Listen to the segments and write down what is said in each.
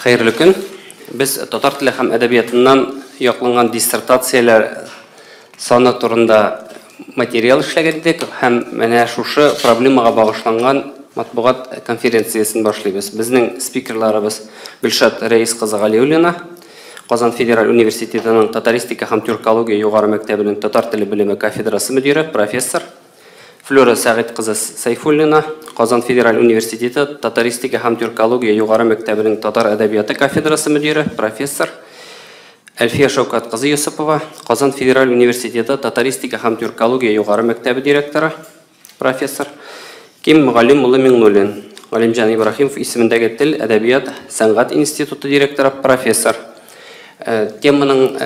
Хәерле көн. Без татар теле һәм әдәбиятыннан якланган диссертацияләр саны турында материал эшләгән идек һәм менә шушы проблемага багышланган матбугат конференциясен башлыйбыз. Безнең спикерларыбыз Гөлшат Рәис кызы Галиуллина, Казан федераль университетының татаристика һәм тюркология югары мәктәбенең татар теле белеме кафедрасы мөдире, профессор, Флюра Сәгыйть кызы Сайфуллина, Казан федераль университеты татаристика һәм тюркология югары мәктәбенең татар әдәбияты кафедрасы мөдире, профессор, Әлфия Шәүкәт кызы Йосыпова, Казан федераль университеты татаристика һәм тюркология югары мәктәбе директоры, профессор, Ким Галим улы Миңнуллин, Галимҗан Ибраһимов исемендәге тел, әдәбият, сәнгать институты директоры, профессор. Теманың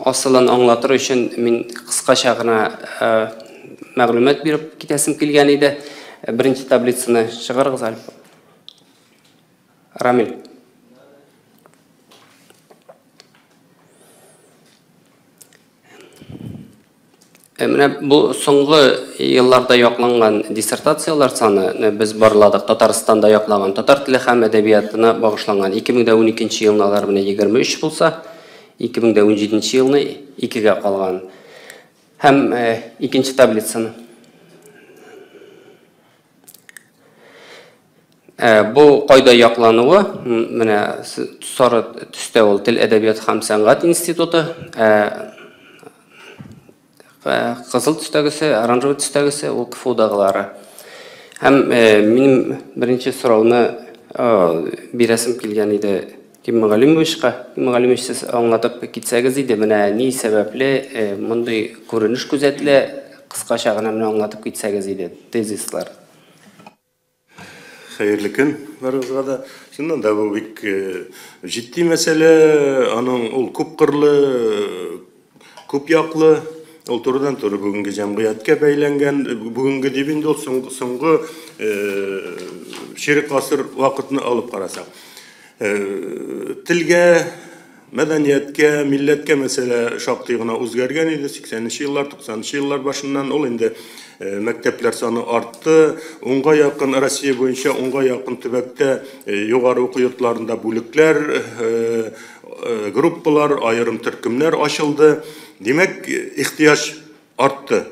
асылын аңлатыр өчен мин кыскача гына мәгълүмат биреп китәсем килгән иде. Беренче таблицаны чыгарыгыз әле. Рамил. Менә бу соңгы елларда якланган диссертацияләр саны без барладык. Татарстанда яклаган татар теле һәм әдәбиятына багышланган 2012 елны алар менә 23 булса, 2017 елны 2-гә калган. Һәм икенче таблицаны. Бу кайда яклануы, менә сары төстә ул тел, әдәбият һәм сәнгать институты, кызыл төстәгесе, оранжевый төстәгесе ул КФУдагылары. Һәм минем беренче сорауны бирәсем килгән иде Ким Галимовичка. Ким Галимович, сез аңлатып китсәгез иде, менә ни сәбәпле мондый күренеш күзәтелә, кыскача гына менә аңлатып китсәгез иде, тезислар. Хәерле көн барыгызга да. Чыннан да бу бик җитди мәсьәлә, аның ул күпкырлы, күп яклы, ул турыдан-туры бүгенге җәмгыятькә бәйләнгән, бүгенге дип инде ул соңгы чирек гасыр вакытны алып карасак. Телгә, мәдәнияткә, милләткә мәсьәлә шактый гына үзгәргән иде 80 еллар, 90 еллар башыннан. Ул инде мәктәпләр саны артты. Унга якын Россия буенча унга якын төбәктә югары уку йортларында бүлекләр, группалар, аерым төркемнәр ачылды. Димәк, ихтыяҗ артты.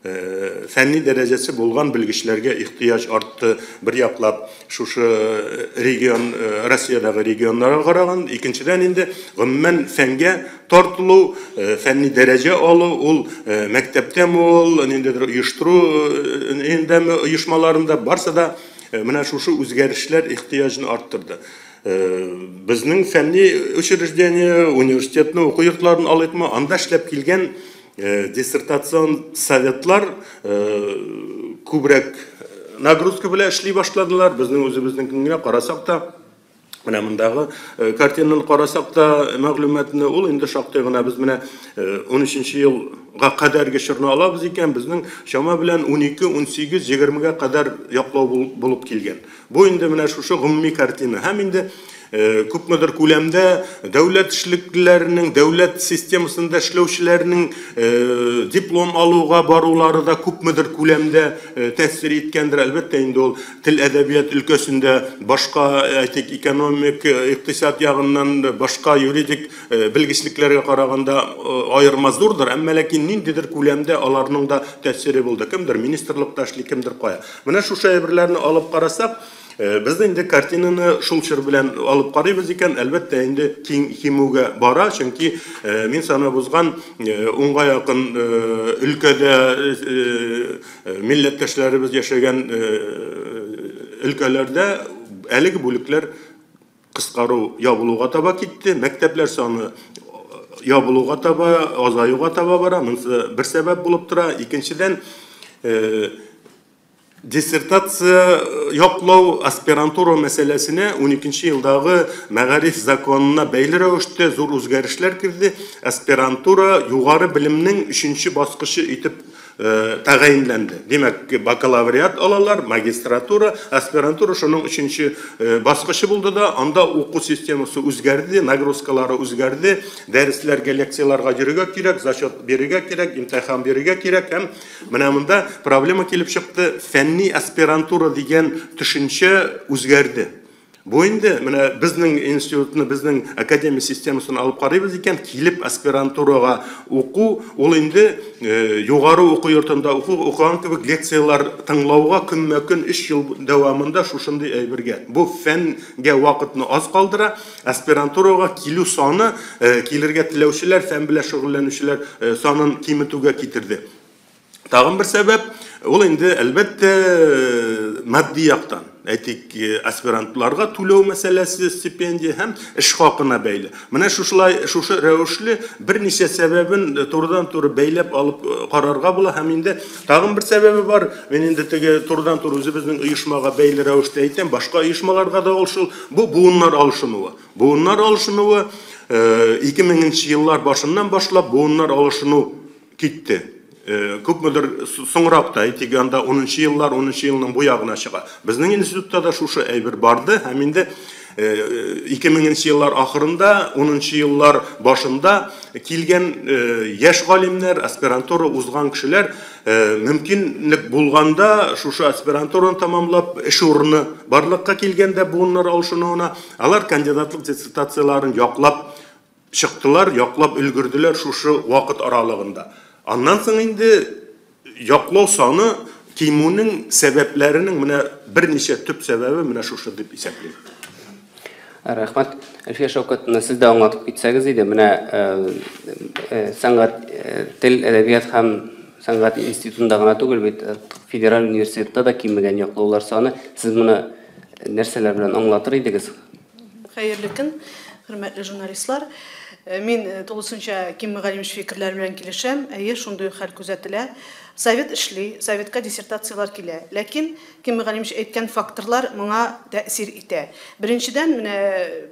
Фәнни дәрәҗәсе булган белгечләргә ихтыяҗ артты. Бер яклап шушы регион, Россиядәге регионнарга караган, икенчедән инде гомумән фәнгә тартылу, фәнни дәрәҗә алу, ул мәктәптәме ул, ниндидер оештыру индәме оешмаларында барса да менә шушы үзгәрешләр ихтыяҗны арттырды. Безнең фәнни учреждение, университетны, уку йортларын алыйкмы, анда эшләп килгән диссертацион советлар күбрәк нагрузка белән эшли башладылар. Безнең үзебезнең генә карасак та, менә мондагы картинаны карасак та, мәгълүматны ул инде шактый гына без менә 13 елга кадәрге чорны алабыз икән, безнең чама белән 12, 18, 20-гә кадәр яклау булып килгән. Бу инде менә шушы гомуми картина. Һәм инде күпмедер күләмдә дәүләт эшлеклеләренең, дәүләт системасында эшләүчеләрнең диплом алуга барулары да күпмедер күләмдә тәэсир иткәндер. Әлбәттә инде ул тел әдәбият өлкәсендә башка, әйтик, экономик, икътисад ягыннан башка юридик белгечлекләргә караганда аерма зурдыр, әмма ләкин ниндидер күләмдә аларның да тәэсире булды. Кемдер министрлыкта эшли, кемдер кая. Менә шушы әйберләрне алып карасак, без инде картинаны шул чор белән алып карыйбыз икән, әлбәттә инде кимүгә бара, чөнки мин санап узган унга якын өлкәдә милләттәшләребез яшәгән өлкәләрдә әлеге бүлекләр кыскару, ябылуга таба китте, мәктәпләр саны ябылуга таба, азаюга таба бара. Монысы бер сәбәп булып тора. Икенчедән, диссертация яклау аспирантура мәсьәләсенә 12 елдагы мәгариф законына бәйле рәвештә зур үзгәрешләр керде. Аспирантура югары белемнең 3нче баскычы итеп тәгаенләнде. Димәк, бакалавриат алалар, магистратура, аспирантура шуның 3нче баскычы булды да, анда уку системасы үзгәрде, нагрузкалары үзгәрде, дәресләргә, лекцияләргә йөрергә кирәк, зачет бирергә кирәк, имтихан бирергә кирәк. Һәм менә монда проблема килеп чыкты. Фәнни аспирантура дигән төшенчә үзгәрде. Бу инде менә безнең институтны, безнең академия системасын алып карыйбыз икән, килеп аспирантурага уку, ул инде югары уку йортында уку укыган кебек лекцияләр тыңлауга көнмә-көн 3 ел дәвамында шушындый әйбергә. Бу фәнгә вакытны аз калдыра, аспирантурага килү саны, килергә теләүчеләр, фән белән шөгыльләнүчеләр санын киметүгә китерде. Тагын бер сәбәп, ул инде әлбәттә матди яктан, әйтик, аспирантларга түләү мәсьәләсе, стипендия һәм эш хакына бәйле. Менә шушылай, шушы рәвешле берничә сәбәбен турыдан-туры бәйләп алып карарга була һәм инде тагын бер сәбәбе бар. Мин инде теге турыдан-туры үзебезнең оешмага бәйле рәвештә әйтәм, башка оешмаларга да ул шул, бу буыннар алышынуы. Буыннар алышынуы 2000 еллар башыннан башлап буыннар алышыну китте. Күпмедер соңрак та, әйтик, анда 10 еллар, 10 елның бу ягына чыга. Безнең институтта да шушы әйбер барды һәм инде 2000 еллар ахырында, 10 еллар башында килгән яшь галимнәр, аспирантура узган кешеләр мөмкинлек булганда шушы аспирантураны тамамлап, эш урыны барлыкка килгәндә буыннар алышынуына, алар кандидатлык диссертацияләрен яклап чыктылар, яклап өлгерделәр шушы вакыт аралыгында. Аннан соң инде яклау саны кимүнең сәбәпләренең менә берничә төп сәбәбе менә шушы дип исәплим. Рәхмәт. Әлфия Шәүкәтовна, сез дә аңлатып китсәгез иде, менә сәнгать, тел, әдәбият һәм сәнгать институтында гына түгел бит, федераль университетта да кимегән яклаулар саны. Сез моны нәрсәләр белән аңлатыр идегез? Хәерле көн, хөрмәтле журналистлар. Мин тулысынча Ким Мөгаллимович фикерләре белән килешәм. Әйе, шундый хәл күзәтелә. Совет эшли, советка диссертацияләр килә. Ләкин Ким Мөгаллимович әйткән факторлар моңа тәэсир итә. Беренчедән, менә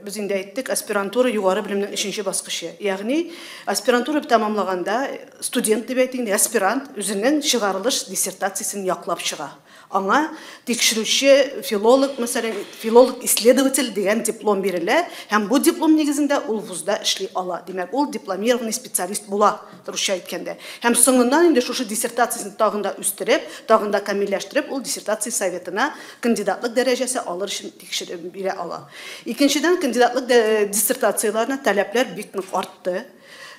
без инде әйттек, аспирантура югары белемнең өченче баскычы. Ягъни аспирантура тәмамлаганда студент дип әйтик, аспирант үзенең чыгарылыш диссертациясен яклап чыга. Аңа тикшерүче филолог, мәсәлән, филолог-исследователь дигән диплом бирелә һәм бу диплом нигезендә ул вузда эшли ала. Димәк, ул дипломированный специалист була, русча әйткәндә. Һәм соңыннан инде шушы диссертациясен тагын да үстереп, тагын да камилләштереп, ул диссертация советына кандидатлык дәрәҗәсе алыр өчен тикшереп бирә ала. Икенчедән, кандидатлык диссертацияләренә таләпләр бик нык артты.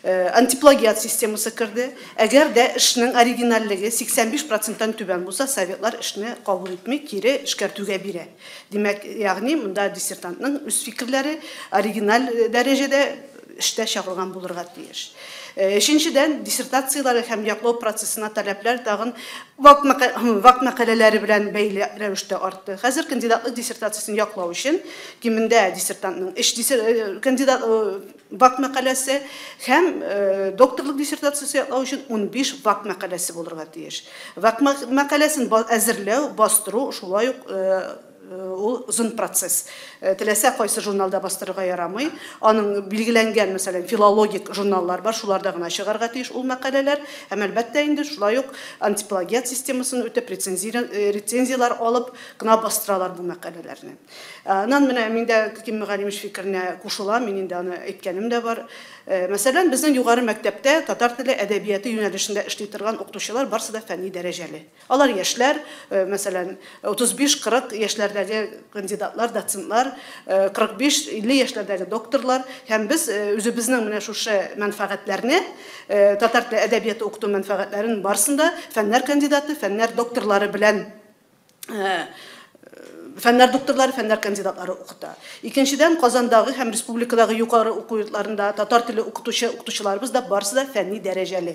Антиплагиат системасы керде. Әгәр дә эшнең оригинальлеге 85%-тан түбән булса, советлар эшне кабул итми, кире эшкәртүгә бирә. Димәк, ягъни монда диссертантның үз фикерләре оригиналь дәрәҗәдә эштә чагылган булырга тиеш. Өченчедән, диссертацияләре һәм яклау процессына таләпләр тагын вак мәкаләләре белән бәйле рәвештә артты. Хәзер кандидатлык диссертациясен яклау өчен кимендә диссертантның өч кандидат вак мәкаләсе һәм докторлык диссертациясе яклау өчен 15 вак мәкаләсе булырга тиеш. Вак мәкаләсен әзерләү, бастыру шулай ук ул озын процесс. Теләсә кайсы журналда бастырырга ярамый. Аның билгеләнгән, мәсәлән, филологик журналлар бар, шуларда гына чыгарга тиеш ул мәкаләләр. Һәм әлбәттә инде шулай ук антиплагиат системасын үтеп, рецензияләр алып кына бастыралар бу мәкаләләрне. Аннан менә мин дә Ким Мөгаллимович фикеренә кушылам, мин инде аны әйткәнем дә бар. Мәсәлән, безнең югары мәктәптә татар теле әдәбияты юнәлешендә эшли торган укытучылар барсы да фәнни дәрәҗәле. Алар яшьләр, мәсәлән, 35-40 яшьләрдәге кандидатлар, доцентлар, 45-50 яшьләрдәге докторлар һәм без үзебезнең менә шушы мәнфәгатьләрне, татар теле әдәбияты укыту мәнфәгатьләрен барсын да фәннәр кандидаты, фәннәр докторлары белән фәннәр докторлары, фәннәр кандидатлары укыта. Икенчедән, Казандагы һәм республикадагы югары уку йортларында татар теле укытучы укытучыларыбыз да барысы да фәнни дәрәҗәле.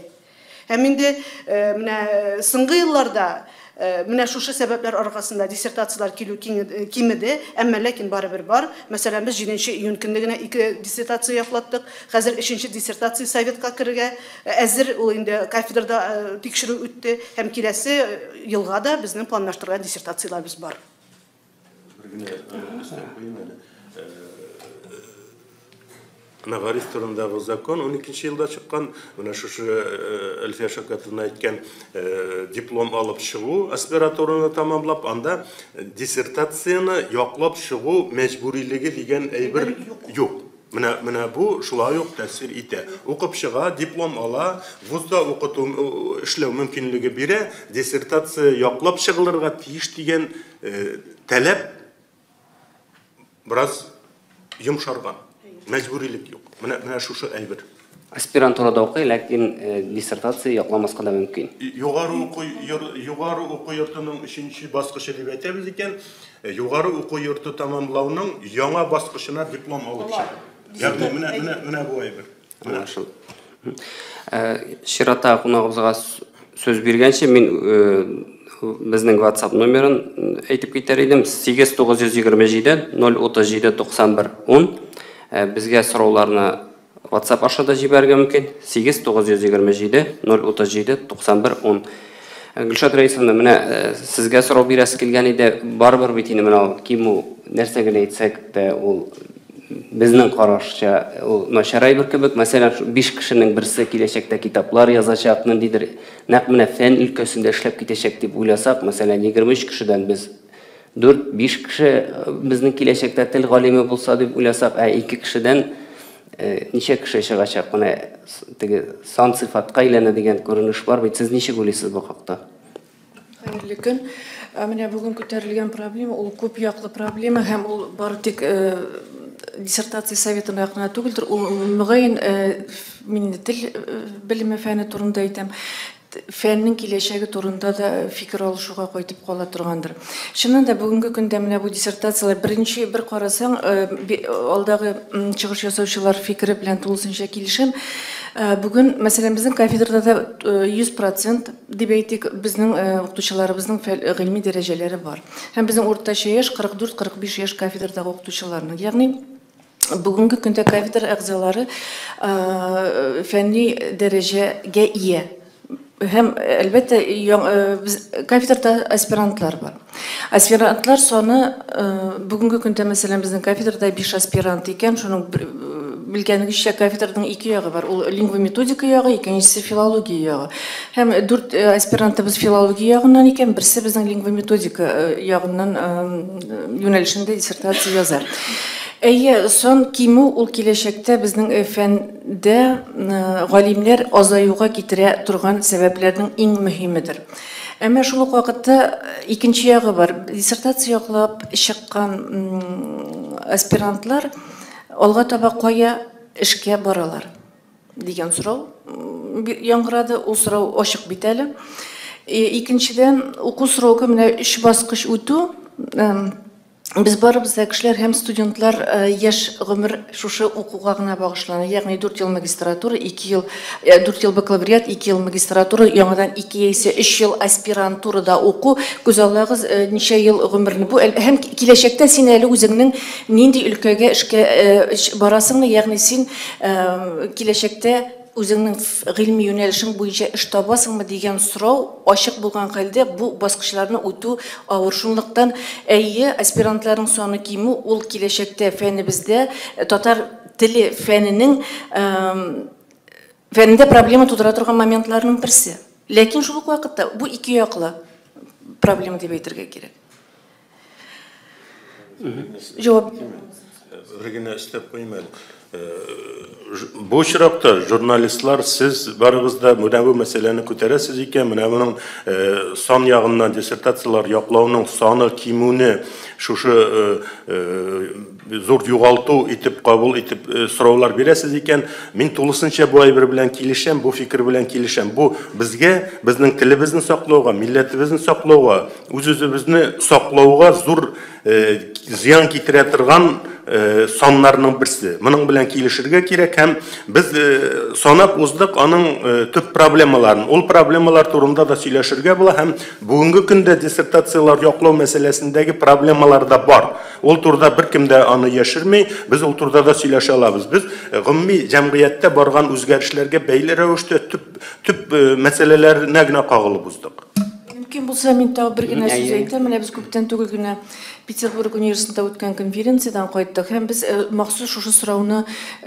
Һәм инде менә соңгы елларда менә шушы сәбәпләр аркасында диссертацияләр килү кимеде, әмма ләкин барыбер бар. Мәсәлән, без 7 июнь көнне генә 2 диссертация яклаттык. Хәзер 3 диссертация советка керергә әзер, ул инде кафедрада тикшерү үтте һәм киләсе елга да безнең планлаштырган диссертацияләребез бар. Мәгариф турындагы закон 12 елда чыккан, менә шушы Әлфия Шәүкәтовна әйткән диплом алып чыгу, аспирантураны тамамлап, анда диссертацияне яклап чыгу мәҗбүрилеге дигән әйбер юк. Менә бу шулай ук тәэсир итә. Укып чыга, диплом ала, вузда укыту, эшләү мөмкинлеге бирә, диссертация яклап чыгылырга тиеш дигән таләп бераз йомшарган. Мәҗбүрилек юк. Менә шушы әйбер. Аспирантурада укый, ләкин диссертация якламаска да мөмкин. Югары уку йортының 3нче баскычы дип әйтәбез икән, югары уку йорты тәмамлауның яңа баскычына диплом алып чыга. Ягъни менә бу әйбер. Чиратта кунагыбызга сүз биргәнче мин безнең WhatsApp номерын әйтеп китәр идем. 8927 037 91 10. Безгә сорауларны WhatsApp аша да җибәрергә мөмкин. 8927 037 91 10. Гөлшат Раисовна, менә сезгә сорау бирәсе килгән иде. Барыбер бит инде менә кимү нәрсә генә әйтсәк тә, ул безнең карашча ул начар әйбер кебек. Мәсәлән, 5 кешенең берсе киләчәктә китаплар язачак, ниндидер нәкъ менә фән өлкәсендә эшләп китәчәк дип уйласак, мәсәлән, 23 кешедән без 4-5 кеше безнең киләчәктә тел галиме булса дип уйласак, ә 2 кешедән ничә кеше чыгачак? Менә теге сан сыйфатка әйләнә дигән күренеш бар бит. Сез ничек уйлыйсыз бу хакта? Хәерле көн. Менә бүген күтәрелгән проблема ул күп яклы проблема һәм ул бары тик диссертация советына гына түгелдер. Ул мөгаен, мин тел белеме фәне турында әйтәм, фәннең киләчәге турында да фикер алышуга кайтып кала торгандыр. Чыннан да бүгенге көндә менә бу диссертацияләр беренче бер карасаң, алдагы чыгыш ясаучылар фикере белән тулысынча килешәм. Бүген, мәсәлән, безнең кафедрада да 100% дип әйтик, безнең укытучыларыбызның гыйльми дәрәҗәләре бар. Һәм безнең уртача яшь 44-45 яшь кафедрадагы укытучыларның. Ягъни бүгенге көндә кафедра әгъзалары фәнни дәрәҗәгә ия. Һәм, әлбәттә, кафедрада аспирантлар бар. Аспирантлар саны бүгенге көндә, мәсәлән, безнең кафедрада 5 аспирант икән, шуның белгәнегезчә кафедраның 2 ягы бар. Ул лингвометодика ягы, икенчесе филология ягы. Һәм 4 аспирантыбыз филология ягыннан икән, берсе безнең лингвометодика ягыннан юнәлешендә диссертация язар. Әйе, сан кимү ул киләчәктә безнең фәндә галимнәр азаюга китерә торган сәбәпләрнең иң мөһимедер. Әмма шул ук вакытта икенче ягы бар. Диссертация яклап чыккан аспирантлар алга таба кая эшкә баралар дигән сорау яңгырады. Ул сорау ачык бит әле. Икенчедән, уку срогы менә 3 баскыч үтү. Без барыбыз да кешеләр һәм студентлар яшь гомер шушы укуга гына багышлана. Ягъни 4 ел магистратура, 2 ел, 4 ел бакалавриат, 2 ел магистратура, яңадан 2 яисә 3 ел аспирантурада уку. Күз аллагыз, ничә ел гомерне бу. Һәм киләчәктә син әле үзеңнең нинди өлкәгә эшкә барасыңны, ягъни син киләчәктә үзеңнең гыйльми юнәлешең буенча эш табасыңмы дигән сорау ачык булган хәлдә бу баскычларны үтү авыр. Шунлыктан, әйе, аспирантларның саны кимү ул киләчәктә фәнебездә татар теле фәненең фәнендә проблема тудыра торган моментларның берсе. Ләкин шул ук вакытта бу ике яклы проблема дип әйтергә кирәк. Җавап. Бер генә өстәп куйым әле. Бу очракта журналистлар, сез барыгыз да менә бу мәсьәләне күтәрәсез икән, менә моның сан ягыннан диссертацияләр яклауның саны кимүне шушы зур югалту итеп кабул итеп сораулар бирәсез икән, мин тулысынча бу әйбер белән килешәм, бу фикер белән килешәм. Бу безгә, безнең телебезне саклауга, милләтебезне саклауга, үз-үзебезне саклауга зур зыян китерә торган саннарның берсе. Моның белән килешергә кирәк һәм без санап уздык аның төп проблемаларын. Ул проблемалар турында да сөйләшергә була һәм бүгенге көндә диссертацияләр яклау мәсьәләсендәге проблемалар да бар. Ул турыда беркем дә аны яшерми, без ул турыда да сөйләшә алабыз. Без гомуми җәмгыятьтә барган үзгәрешләргә бәйле рәвештә төп мәсьәләләренә генә кагылып уздык. Мөмкин булса, мин тагы бер генә сүз әйтәм. Менә без күптән түгел генә Петербург университетында үткән конференциядән кайттык һәм без махсус шушы сорауны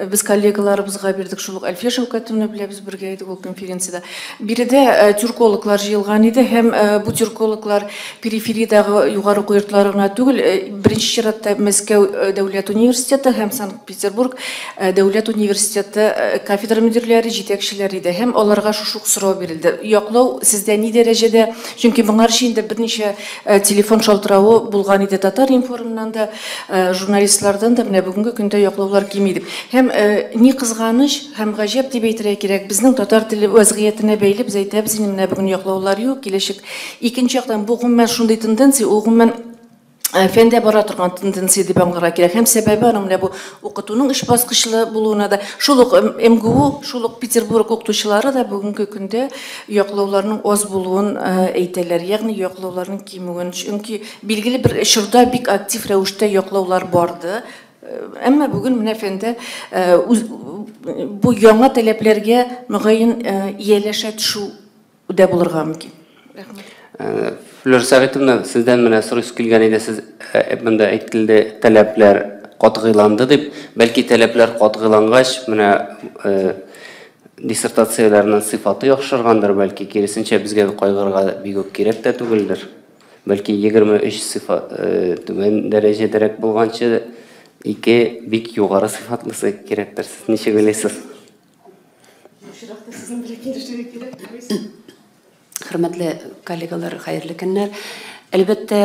без коллегаларыбызга бирдек. Шул ук Әлфия Шәүкәтовна белән без бергә идек ул конференциядә. Биредә тюркологлар җыелган иде һәм бу тюркологлар перифериядәге югары уку йортлары гына түгел, беренче чиратта Мәскәү дәүләт университеты һәм Санкт-Петербург дәүләт университеты кафедра мөдирләре, җитәкчеләре иде һәм аларга шушы ук сорау бирелде. Яклау сездә ни дәрәҗәдә? Чөнки Моңарчы инде берничә телефон шалтыравы булган иде Татар-информнан да, журналистлардан да, менә бүгенге көндә яклаулар кими дип. Һәм ни кызганыч һәм гаҗәп дип әйтергә кирәк, безнең татар теле вәзгыятенә бәйле без әйтәбез инде, менә бүген яклаулар юк, киләчәк. Икенче яктан, бу гомумән шундый тенденция, ул гомумән фәндә бара торган тенденция дип аңларга кирәк. Һәм сәбәбе аның менә бу укытуның өч баскычлы булуына да, шул ук МГУ, шул ук Петербург укытучылары да бүгенге көндә яклауларның аз булуын әйтәләр, ягъни яклауларның кимүен. Чөнки билгеле бер чорда бик актив рәвештә яклаулар барды. Әмма бүген менә фәндә бу яңа таләпләргә мөгаен ияләшә төшү дә булырга мөмкин. Рәхмәт. Флюр Сәгыйтовна, сездән менә сорыйсы килгән иде, сез монда әйтелде, таләпләр катгыйланды дип. Бәлки таләпләр катгыйлангач, менә диссертацияләрнең сыйфаты яхшыргандыр, бәлки киресенчә безгә кайгырга бик үк кирәк тә түгелдер. Бәлки 23 сыйфат түбән дәрәҗәдәрәк булганчы 2 бик югары сыйфатлысы кирәктер. Сез ничек уйлыйсыз? Очракта сезнең белән килешергә кирәк түгел. Хөрмәтле коллегалар, хәерле көннәр. Әлбәттә,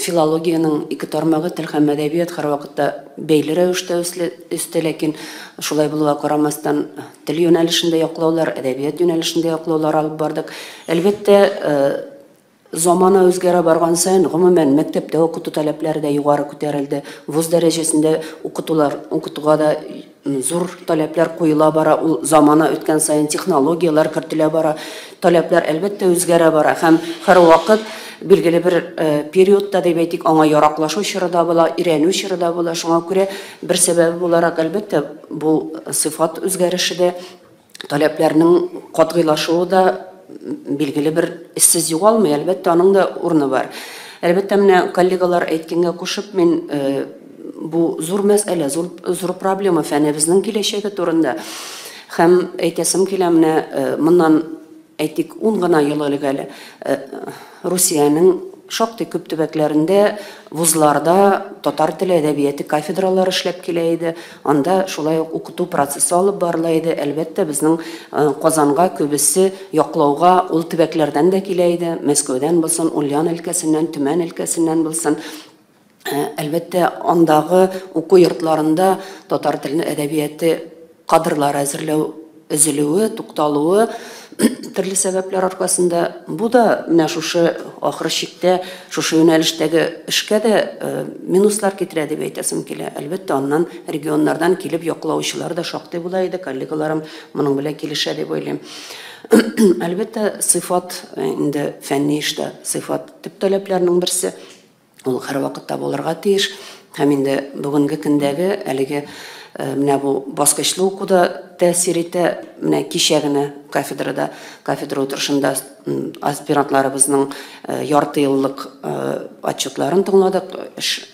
филологиянең ике тармагы тел һәм әдәбият һәрвакытта бәйле рәвештә үсте, ләкин шулай булуга карамастан тел юнәлешендә яклаулар, әдәбият юнәлешендә яклаулар алып бардык. Әлбәттә, замана үзгәрә барган саен, гомумән, мәктәптә укыту таләпләре дә югары күтәрелде. Вуз дәрәҗәсендә укытуга да зур таләпләр куела бара. Ул замана үткән саен технологияләр кертелә бара. Таләпләр әлбәттә үзгәрә бара һәм һәрвакыт билгеле бер периодта дип әйтик, аңа яраклашу чоры да була, өйрәнү чоры да була. Шуңа күрә бер сәбәбе буларак әлбәттә бу сыйфат үзгәреше дә, таләпләрнең катгыйлашуы да билгеле бер эзсез югалмый, әлбәттә аның да урыны бар. Әлбәттә, менә коллегалар әйткәнгә кушып, мин бу зур мәсьәлә, зур проблема фәнебезнең киләчәге турында. Һәм әйтәсем килә, менә моннан әйтик 10 гына ел элек әле Русиянең шактый күп төбәкләрендә вузларда татар теле әдәбияты кафедралары эшләп килә иде. Анда шулай ук укыту процессы алып барыла иде. Әлбәттә, безнең Казанга күбесе яклауга ул төбәкләрдән дә килә иде. Мәскәүдән булсын, Ульян өлкәсеннән, Төмән өлкәсеннән булсын. Әлбәттә, андагы уку йортларында татар теленең әдәбияты кадрлар әзерләү өзелүе, тукталуы төрле сәбәпләр аркасында бу да менә шушы ахыр чиктә шушы юнәлештәге эшкә дә минуслар китерә дип әйтәсем килә. Әлбәттә, аннан регионнардан килеп яклаучылар да шактый була иде. Коллегаларым моның белән килешә дип уйлыйм. Әлбәттә, сыйфат инде фәнни эштә сыйфат төп таләпләрнең берсе. Ул һәрвакытта булырга тиеш. Һәм инде бүгенге көндәге әлеге менә бу баскычлы уку да тәэсир итә. Менә кичә генә кафедрада, кафедра утырышында аспирантларыбызның ярты еллык отчетларын тыңладык, эш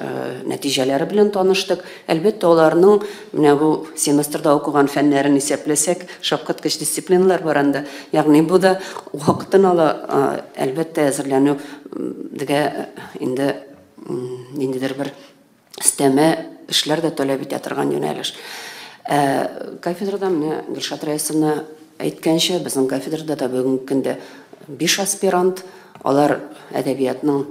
нәтиҗәләре белән таныштык. Әлбәттә, аларның менә бу семестрда укыган фәннәрен исәпләсәк, шаккаткыч дисциплиналар бар анда. Ягъни бу да вакытын ала, әлбәттә, әзерләнүгә инде ниндидер бер өстәмә эшләр дә таләп итә торган юнәлеш. Кафедрада менә Гөлшат Рәисовна әйткәнчә, безнең кафедрада да бүгенге көндә 5 аспирант, алар әдәбиятның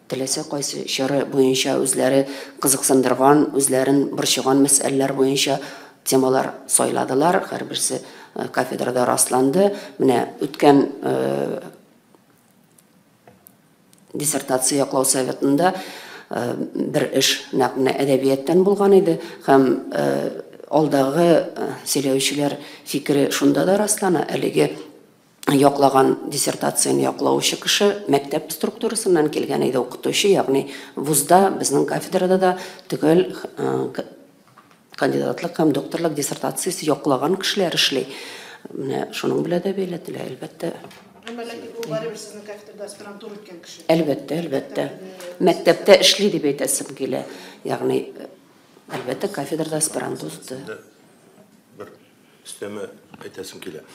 теләсә кайсы чоры буенча үзләре кызыксындырган, үзләрен борчыган мәсьәләләр буенча темалар сайладылар, һәрберсе кафедрада расланды. Менә үткән диссертация яклау советында бер эш нәкъ менә әдәбияттан булган иде һәм алдагы сөйләүчеләр фикере шунда да раслана. Әлеге яклаган диссертацияне яклаучы кеше мәктәп структурасыннан килгән иде, укытучы, ягъни вузда, безнең кафедрада да төгәл кандидатлык һәм докторлык диссертациясе яклаган кешеләр эшли. Менә шуның белән дә бәйләтелә, әлбәттә. Әмма ләкин ул барыбер сезнең кафедрада аспирантура үткән кеше. Әлбәттә, әлбәттә. Мәктәптә эшли дип әйтәсем килә. Ягъни, әлбәттә, кафедрада аспирант узды. Бер өстәмә әйтәсем килә.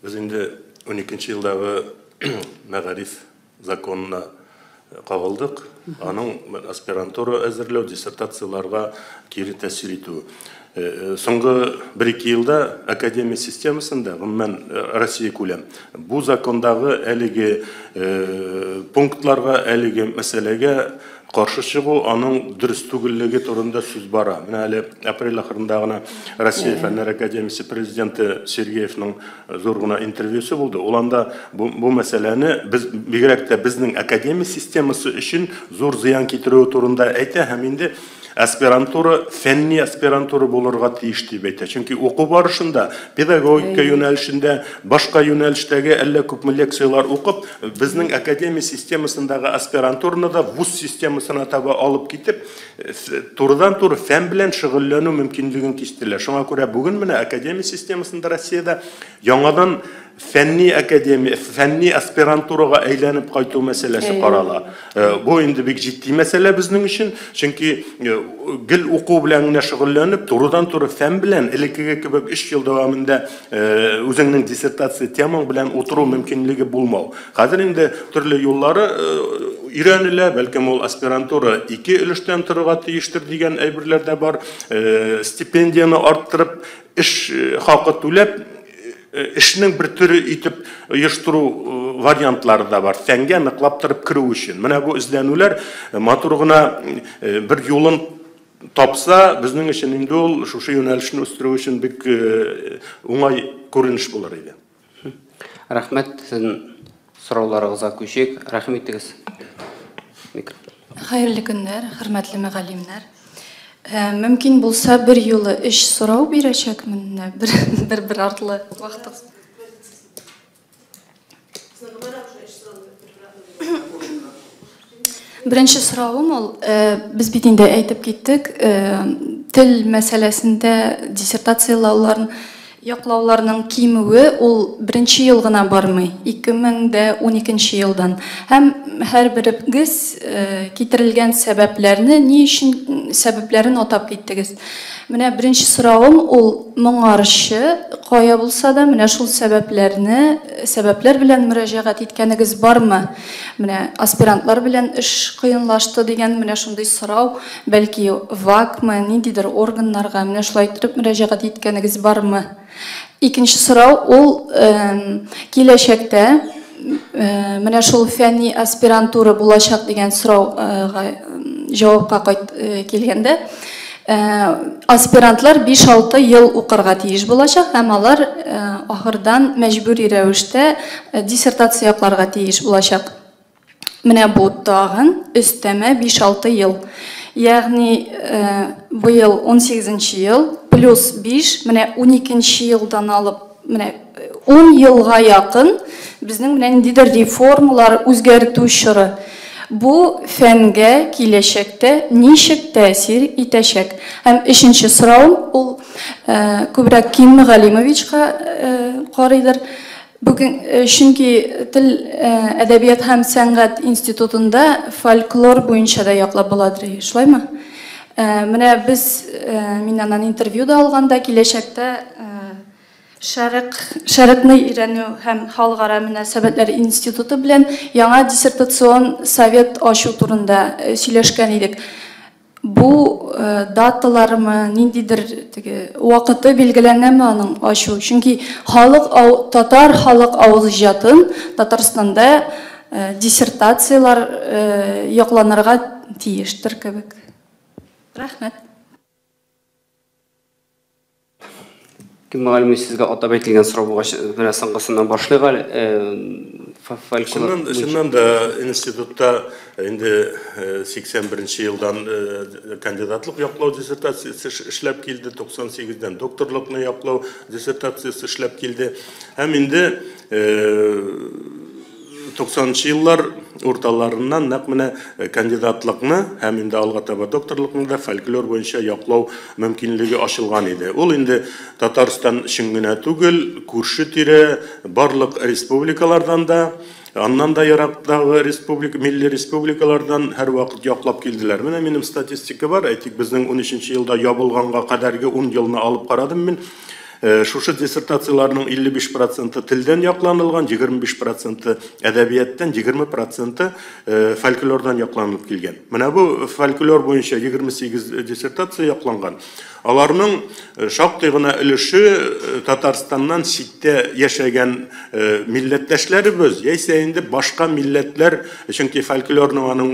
Без инде 12 елдагы мәгариф законына кагылдык. Аның аспирантура әзерләү, диссертацияләргә кире тәэсир итүе. Соңгы 1-2 елда академия системасында, гомумән Россия күләм, бу закондагы әлеге пунктларга, әлеге мәсьәләгә каршы чыгу, аның дөрес түгеллеге турында сүз бара. Менә әле апрель ахырында гына Россия Фәннәр академиясе президенты Сергеевның зур гына интервьюсы булды. Ул анда бу мәсьәләне без бигрәк тә безнең академия системасы өчен зур зыян китерүе турында әйтә һәм инде аспирантура фәнни аспирантура булырга тиеш дип әйтә. Чөнки уку барышында педагогика юнәлешендә, башка юнәлештәге әллә күпме лекцияләр укып, безнең академия системасындагы аспирантураны да вуз системасына таба алып китеп, турыдан-туры фән белән шөгыльләнү мөмкинлеген кистеләр. Шуңа күрә бүген менә академия системасында Россиядә яңадан фәнни академия, фәнни аспирантурага әйләнеп кайту мәсьәләсе карала. Бу инде бик җитди мәсьәлә безнең өчен, чөнки гел уку белән генә шөгыльләнеп, турыдан-туры фән белән элеккеге кебек 3 ел дәвамында үзеңнең диссертация темаң белән утыру мөмкинлеге булмау. Хәзер инде төрле юллары өйрәнелә, бәлкем ул аспирантура 2 өлештән торырга тиештер дигән әйберләр дә бар. Стипендияне арттырып, эш хакы түләп, эшнең бер төре итеп оештыру вариантлары да бар. Фәнгә ныклап торып керү өчен. Менә бу эзләнүләр матур гына бер юлын тапса, безнең өчен инде ул шушы юнәлешне үстерү өчен бик уңай күренеш булыр иде. Рәхмәт, сезнең сорауларыгызга күчик. Рәхим итегез. Хәерле көннәр, хөрмәтле мөгаллимнәр. Мөмкин булса бер юлы 3 сорау бирәчәкмен, бер артлы вакыт. Беренче соравым ул, без бит инде әйтеп киттек, тел мәсьәләсендә диссертацияләүләрен яклауларның кимүе ул беренче ел гына бармый, 2012 елдан. Һәм һәрберегез китерелгән сәбәпләрне, ни өчен сәбәпләрен атап киттегез. Менә беренче соравым ул моңарчы кая булса да менә шул сәбәпләрне, сәбәпләр белән мөрәҗәгать иткәнегез бармы? Менә аспирантлар белән эш кыенлашты дигән менә шундый сорау, бәлки ВАКмы, ниндидер органнарга менә шулай итеп мөрәҗәгать иткәнегез бармы? Икенче сорау ул киләчәктә менә шул фәнни аспирантура булачак дигән сорауга җавапка килгәндә, аспирантлар 5-6 ел укырга тиеш булачак һәм алар ахырдан мәҗбүри рәвештә диссертация якларга тиеш булачак. Менә бу тагын өстәмә 5-6 ел. Ягъни быел 18 ел плюс 5, менә 12 елдан алып, менә 10 елга якын безнең менә ниндидер реформалар үзгәртү чоры. Бу фәнгә киләчәктә ничек тәэсир итәчәк? Һәм өченче соравым ул күбрәк Ким Галимовичка карыйдыр. Бүген, чөнки тел, әдәбият һәм сәнгать институтында фольклор буенча да яклап буладыр, шулаймы? Менә без, мин аннан интервью да алганда, киләчәктә Шәрыкны өйрәнү һәм халыкара мөнәсәбәтләр институты белән яңа диссертацион совет ачу турында сөйләшкән идек. Бу даталармы, ниндидер теге вакыты билгеләнәме аның ачу? Чөнки халык татар халык авыз иҗатын Татарстанда диссертацияләр якланырга тиештер кебек. Рәхмәт. Ким Галимович, сезгә атап әйтелгән сорау булгач, менә соңгысыннан башлыйк әле. Чыннан да институтта инде 81 елдан кандидатлык яклау диссертациясе эшләп килде, 98-дән докторлыкны яклау диссертациясе эшләп килде. Һәм инде 90 еллар урталарыннан нәкъ менә кандидатлыкны һәм инде алга таба докторлыкны да фольклор буенча яклау мөмкинлеге ачылган иде. Ул инде Татарстан өчен генә түгел, күрше-тирә барлык республикалардан да, аннан да ерактагы республика, милли республикалардан һәрвакыт яклап килделәр. Менә минем статистика бар, әйтик, безнең 13 елда ябылганга кадәрге 10 елны алып карадым мин. Шушы диссертацияләрнең 55% телдән якланылган, 25% әдәбияттан, 20% фольклордан якланып килгән. Менә бу фольклор буенча 28 диссертация якланган. Аларның шактый гына өлеше Татарстаннан читтә яшәгән милләттәшләребез, яисә инде башка милләтләр, чөнки фольклорның аның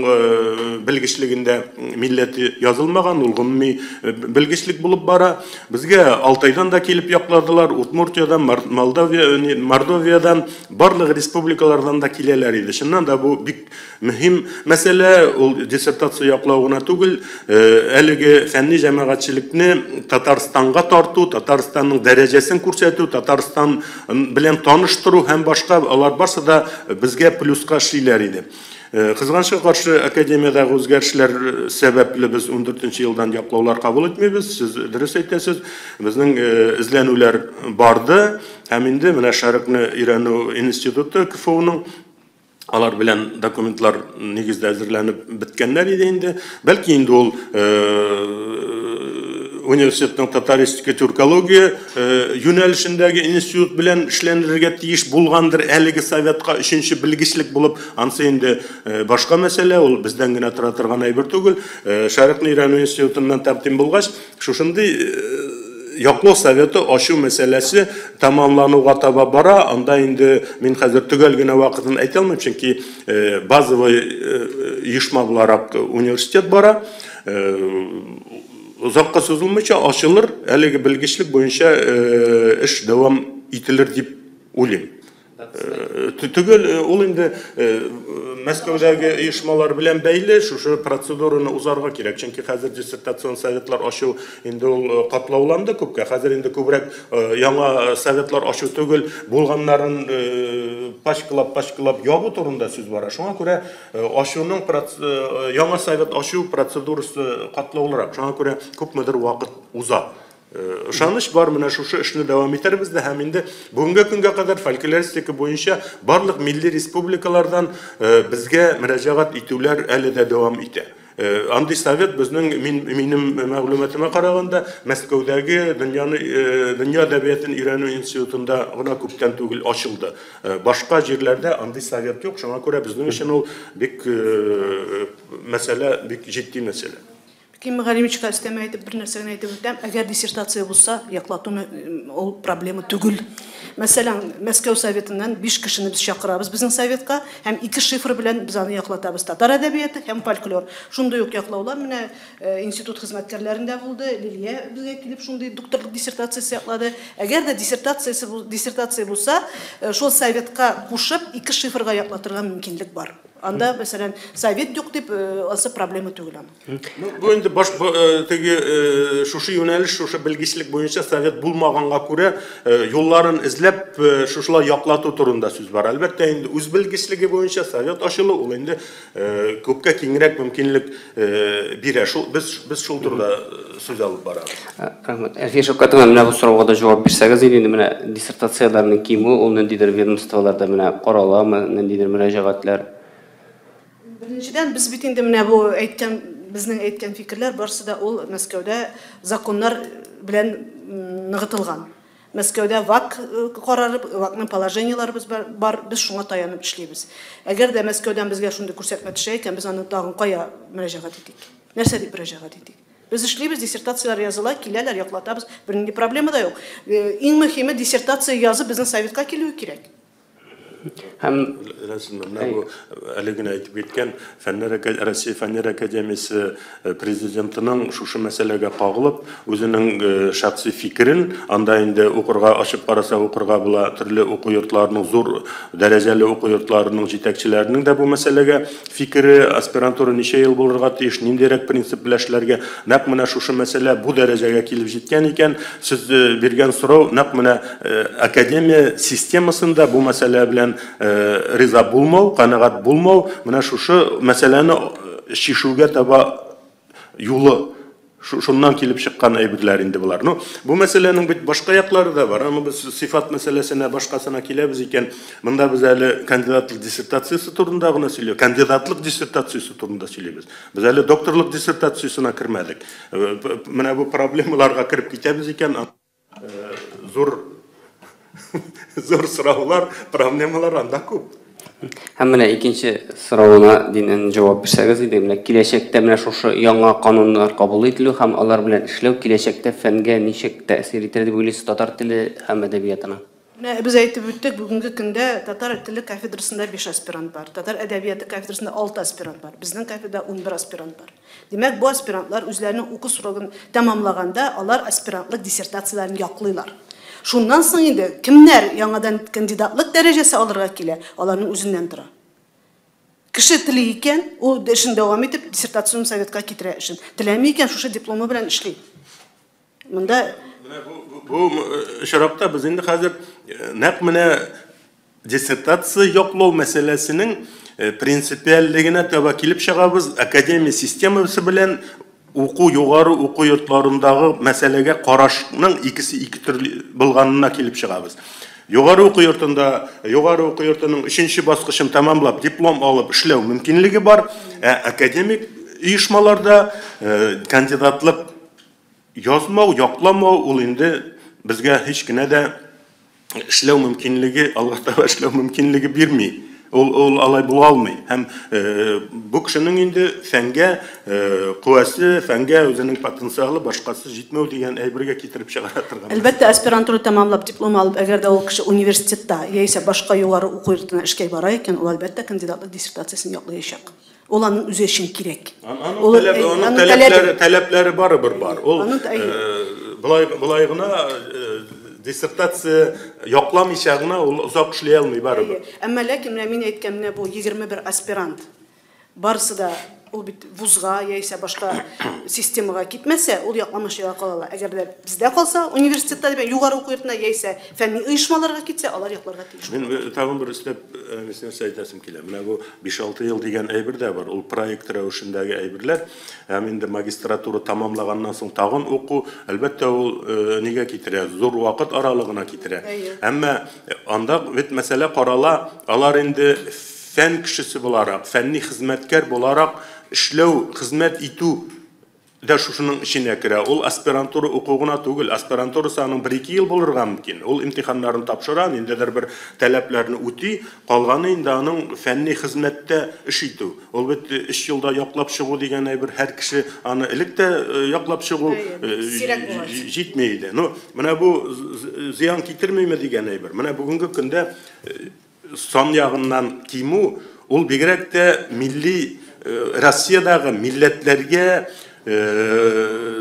белгечлегендә милләте язылмаган, ул гомуми белгечлек булып бара. Безгә Алтайдан да килеп якладылар, Удмуртиядан, Мордовиядан, барлык республикалардан да киләләр иде. Чыннан да бу бик мөһим мәсьәлә, ул диссертация яклау гына түгел, әлеге фәнни җәмәгатьчелекне Татарстанга тарту, Татарстанның дәрәҗәсен күрсәтү, Татарстан белән таныштыру һәм башка, алар барсы да безгә плюска эшлиләр иде. Кызганычка каршы, академиядәге үзгәрешләр сәбәпле без 14 елдан яклаулар кабул итмибез. Сез дөрес әйтәсез, безнең эзләнүләр барды һәм инде менә Шәрыкны өйрәнү институты КФУның алар белән документлар нигездә әзерләнеп беткәннәр иде инде. Бәлки инде ул университетның татаристика, тюркология юнәлешендәге институт белән эшләнергә тиеш булгандыр әлеге советка өченче белгечлек булып, ансы инде башка мәсьәлә, ул бездән генә тора торган әйбер түгел. Шәрыкны өйрәнү институтыннан тәкъдим булгач, шушындый яклау советы ачу мәсьәләсе тамамлануга таба бара. Анда инде мин хәзер төгәл генә вакытын әйтә алмыйм, чөнки базовый оешма буларак университет бара. Озакка сузылмыйча ачылыр, әлеге белгечлек буенча эш дәвам ителер дип уйлыйм. Төгәл ул инде Мәскәүдәге оешмалар белән бәйле, шушы процедураны узарга кирәк, чөнки хәзер диссертацион советлар ачу инде ул катлауланды күпкә. Хәзер инде күбрәк яңа советлар ачу түгел, булганнарын пачкалап-пачкалап ябу турында сүз бара. Шуңа күрә ачуның яңа совет ачу процедурасы катлаулырак. Шуңа күрә күпмедер вакыт уза. Ышаныч бар, менә шушы эшне дәвам итәрбез дә һәм инде бүгенге көнгә кадәр фольклористика буенча барлык милли республикалардан безгә мөрәҗәгать итүләр әле дә дәвам итә. Андый совет безнең, минем мәгълүматыма караганда, Мәскәүдәге дөнья әдәбиятын өйрәнү институтында гына күптән түгел ачылды. Башка җирләрдә андый совет юк, шуңа күрә безнең өчен ул бик мәсьәлә, бик җитди мәсьәлә. Ким Галимовичка өстәмә әйтеп, бер нәрсәне әйтеп үтәм. Әгәр диссертация булса, яклату ул проблема түгел. Мәсәлән, Мәскәү советыннан 5 кешене без чакырабыз безнең советка һәм 2 шифр белән без аны яклатабыз. Татар әдәбияты һәм фольклор. Шундый ук яклаулар менә институт хезмәткәрләрендә булды. Лилия безгә килеп шундый докторлык диссертациясе яклады. Әгәр дә диссертация булса, шул советка кушып 2 шифрга яклатырга мөмкинлек бар. Анда, мәсәлән, совет юк дип, асы проблема түгел аның. Бу инде баш теге шушы юнәлеш, шушы белгечлек буенча совет булмаганга күрә юлларын эзләп шушылай яклату турында сүз бар. Әлбәттә, инде үз белгечлеге буенча совет ачылу ул инде күпкә киңрәк мөмкинлек бирә. Шул без шул турыда сүз алып барабыз. Рәхмәт. Әлфия Шәүкәтовна, менә бу сорауга да җавап бирсәгез инде, менә диссертацияләрнең кимүе ул ниндидер ведомстволарда менә караламы, ниндидер мөрәҗәгатьләр? Беренчедән, без бит инде менә бу әйткән, безнең әйткән фикерләр барысы да ул Мәскәүдә законнар белән ныгытылган. Мәскәүдә ВАК карары, ВАКның положениелары бар, без шуңа таянып эшлибез. Әгәр дә Мәскәүдән безгә шундый күрсәтмә төшә икән, без аны тагын кая мөрәҗәгать итик? Нәрсә дип мөрәҗәгать итик? Без эшлибез, диссертацияләр языла, киләләр, яклатабыз, бернинди проблема да юк. Иң мөһиме диссертация язып безнең советка килүе кирәк. Һәм менә бу әле генә әйтеп киткән Россия Фәннәр академиясе президентының шушы мәсьәләгә кагылып, үзенең шәхси фикерен, анда инде укырга ачып караса укырга була, төрле уку йортларының, зур дәрәҗәле уку йортларының җитәкчеләренең дә бу мәсьәләгә фикере, аспирантура ничә ел булырга тиеш, ниндирәк принцип белән эшләргә, нәкъ менә шушы мәсьәлә бу дәрәҗәгә килеп җиткән икән, сез биргән сорау нәкъ менә академия системасында бу мәсьәлә белән риза булмау, канәгать булмау, менә шушы мәсьәләне чишүгә таба юлы, шуннан килеп чыккан әйберләр инде болар. Ну, бу мәсьәләнең бит башка яклары да бар. Аны без сыйфат мәсьәләсенә, башкасына киләбез икән, монда без әле кандидатлык диссертациясе турында гына сөйлибез, кандидатлык диссертациясе турында сөйлибез. Без әле докторлык диссертациясенә кермәдек. Менә бу проблемаларга кереп китәбез икән, Зур зур сораулар, проблемалар анда күп. Һәм менә икенче соравына динен җавап бирсәгез иде, менә киләчәктә менә шушы яңа кануннар кабул ителү һәм алар белән эшләү киләчәктә фәнгә ничек тәэсир итәр дип уйлыйсыз татар теле һәм әдәбиятына? Менә без әйтеп үттек, бүгенге көндә татар теле кафедрасында 5 аспирант бар, татар әдәбияты кафедрасында 6 аспирант бар, безнең кафедрада 11 аспирант бар. Димәк, бу аспирантлар үзләренең уку срогын тәмамлаганда, алар аспирантлык диссертацияләрен яклыйлар. Шуннан соң инде кемнәр яңадан кандидатлык дәрәҗәсе алырга килә, аларның үзеннән тора. Кеше тели икән, ул эшен дәвам итеп, диссертационный советка китерә эшен. Теләми икән, шушы дипломы белән эшли. Монда бу очракта без инде хәзер нәкъ менә диссертация яклау мәсьәләсенең принципиальлегенә таба килеп чыгабыз. Академия системасы белән уку югары уку йортларындагы мәсьәләгә карашның икесе ике төрле булганына килеп чыгабыз. Югары уку йортында, югары уку йортының 3нче баскычын тәмамлап, диплом алып эшләү мөмкинлеге бар. Ә академик оешмаларда кандидатлык язмау, якламау ул инде безгә һич кенә дә эшләү мөмкинлеге, алга таба эшләү мөмкинлеге бирми. Ул алай була алмый. Һәм бу кешенең инде фәнгә куәсе, фәнгә үзенең потенциалы башкасы җитмәү дигән әйбергә китереп чыгара торган. Әлбәттә, аспирантура тәмамлап диплом алып, әгәр дә ул кеше университетта яисә башка югары уку йортына эшкә бара икән, ул әлбәттә кандидатлык диссертациясен яклаячак. Ул аның үзе өчен кирәк. Аның таләпләре барыбер бар. Ул былай гына диссертация якламыйча гына ул озак эшли алмый барыбер. Әмма ләкин менә мин әйткән менә бу 21 аспирант барысы да ул бит вузга яисә башка системага китмәсә, ул якламыйча кала ала. Әгәр дә бездә калса, университетта дибән югары уку йортына яисә фәнни оешмаларга китсә, алар якларга тиеш. Мин тагын бер өстәп нәрсә әйтәсем килә. Менә бу 5-6 ел дигән әйбер дә бар. Ул проект рәвешендәге әйберләр. Һәм инде магистратура тамамлаганнан соң тагын уку, әлбәттә, ул нигә китерә? Зур вакыт аралыгына китерә. Әмма анда бит мәсьәлә карала, алар инде фән кешесе буларак, фәнни хезмәткәр буларак эшләү, хезмәт итү дә шушының эченә керә. Ул аспирантура уку гына түгел, аспирантурасы аның 1-2 ел булырга мөмкин. Ул имтиханнарын тапшыра, ниндидер бер таләпләрне үти, калганы инде аның фәнни хезмәттә эш итү. Ул бит 3 елда яклап чыгу дигән әйбер, һәр кеше аны элек тә яклап чыгу җитми иде. Ну, менә бу зыян китермиме дигән әйбер. Менә бүгенге көндә сан ягыннан кимү, ул бигрәк тә милли Россиядәге милләтләргә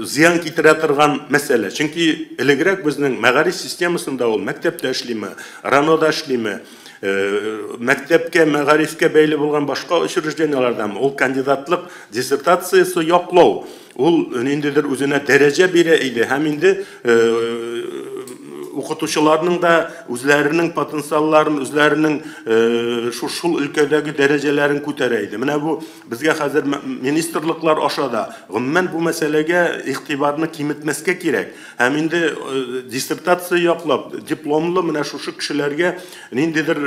зыян китерә торган мәсьәлә. Чөнки элегрәк безнең мәгариф системасында ул мәктәптә эшлиме, РАНОда эшлиме, мәктәпкә, мәгарифкә бәйле булган башка учреждениеләрдәме, ул кандидатлык диссертациясе яклау, ул ниндидер үзенә дәрәҗә бирә иде һәм инде укытучыларның да үзләренең потенциалларын, үзләренең шул өлкәдәге дәрәҗәләрен күтәрә иде. Менә бу безгә хәзер министрлыклар аша да гомумән бу мәсьәләгә игътибарны киметмәскә кирәк. Һәм инде диссертация яклап, дипломлы менә шушы кешеләргә ниндидер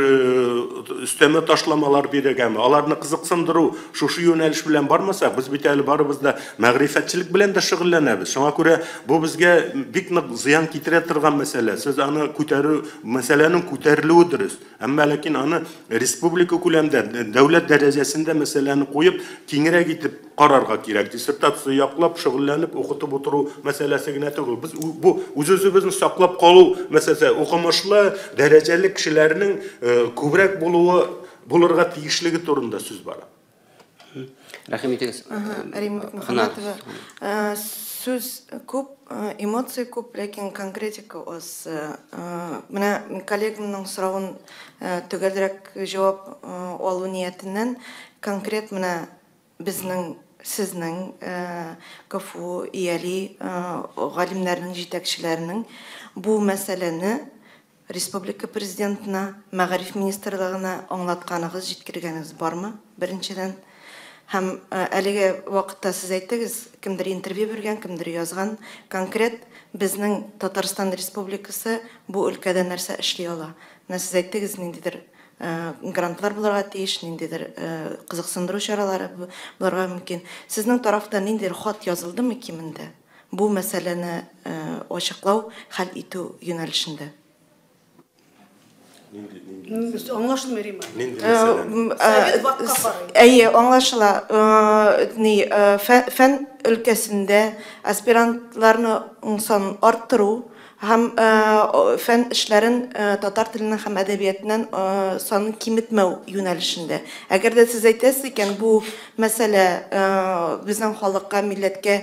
өстәмә ташламалар бирергәме, аларны кызыксындыру шушы юнәлеш белән бармасак, без бит әле барыбыз да мәгърифәтчелек белән дә шөгыльләнәбез. Шуңа күрә бу безгә бик нык зыян китерә торган мәсьәлә. Сез аны күтәрү, мәсьәләнең күтәрелүе дөрес. Әмма ләкин аны республика күләмендә, дәүләт дәрәҗәсендә мәсьәләне куеп, киңрәк итеп карарга кирәк. Диссертация яклап, шөгыльләнеп, укытып утыру мәсьәләсе генә түгел. Без бу үз-үзебезне саклап калу мәсьәләсе, укымышлы, дәрәҗәле кешеләрнең күбрәк булуы, булырга тиешлеге турында сүз бара. Рәхим итегез. Римма Мөхәммәтова. Сүз күп, эмоция күп, ләкин конкретика аз. Менә коллегамның соравын төгәлрәк җавап алу ниятеннән конкрет менә безнең, сезнең КФУ ИЯЛИ галимнәренең, җитәкчеләренең бу мәсьәләне Республика президентына, мәгариф министрлыгына аңлатканыгыз, җиткергәнегез бармы? Беренчедән. Һәм әлеге вакытта сез әйттегез, кемдер интервью биргән, кемдер язган. Конкрет безнең Татарстан Республикасы бу өлкәдә нәрсә эшли ала? Менә сез әйттегез, ниндидер грантлар булырга тиеш, ниндидер кызыксындыру чаралары булырга мөмкин. Сезнең тарафтан ниндидер хат язылдымы кимендә? Бу мәсьәләне ачыклау, хәл итү юнәлешендә. Аңлашылмый, Рима. Әйе, аңлашыла. Ни, фән өлкәсендә аспирантларның санын арттыру һәм фән эшләрен татар теленең һәм әдәбиятыннан санын киметмәү юнәлешендә. Әгәр дә сез әйтәсез икән, бу мәсьәлә безнең халыкка, милләткә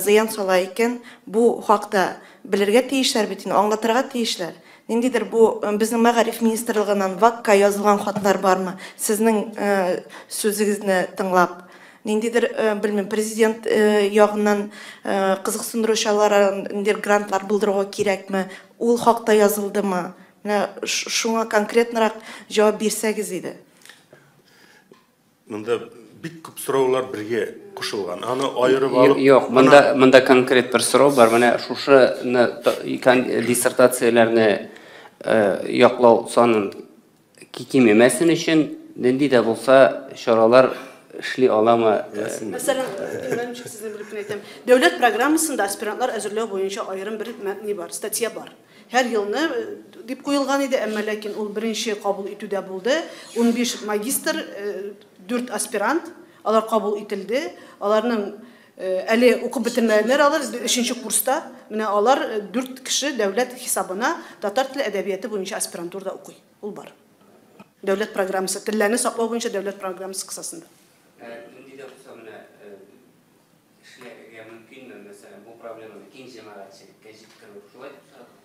зыян сала икән, бу хакта белергә тиешләр бит инде, аңлатырга тиешләр. Ниндидер бу безнең мәгариф министрлыгыннан ВАКка язылган хатлар бармы? Сезнең сүзегезне тыңлап, ниндидер, белмим, президент ягыннан кызыксындыру чаралары, ниндидер грантлар булдыруга кирәкме? Ул хакта язылдымы? Менә шуңа конкретнырак җавап бирсәгез иде. Монда бик күп сораулар бергә кушылган. Аны аерып алып... Юк, монда конкрет бер сорау бар. Менә шушы диссертацияләрне яклау санын кимемәсен өчен нинди дә булса чаралар эшли аламы? Мәсәлән, сезне белеп кенә әйтәм. Дәүләт программасында аспирантлар әзерләү буенча аерым бер ни бар, статья бар. Һәр елны дип куелган иде, әмма ләкин ул беренче кабул итүдә булды. 15 магистр, 4 аспирант, алар кабул ителде. Аларның әле укып бетермәгәннәр, алар 3нче курста. Менә алар 4 кеше дәүләт хисабына татар теле әдәбияты буенча аспирантурада укый. Ул бар. Дәүләт программасы, телләрне саклау буенча дәүләт программасы кысасында. Нинди дә булса менә эшләргә мөмкинме, мәсәлән, бу проблеманы киң җәмәгатьчелеккә җиткерү шулай дип сорадым.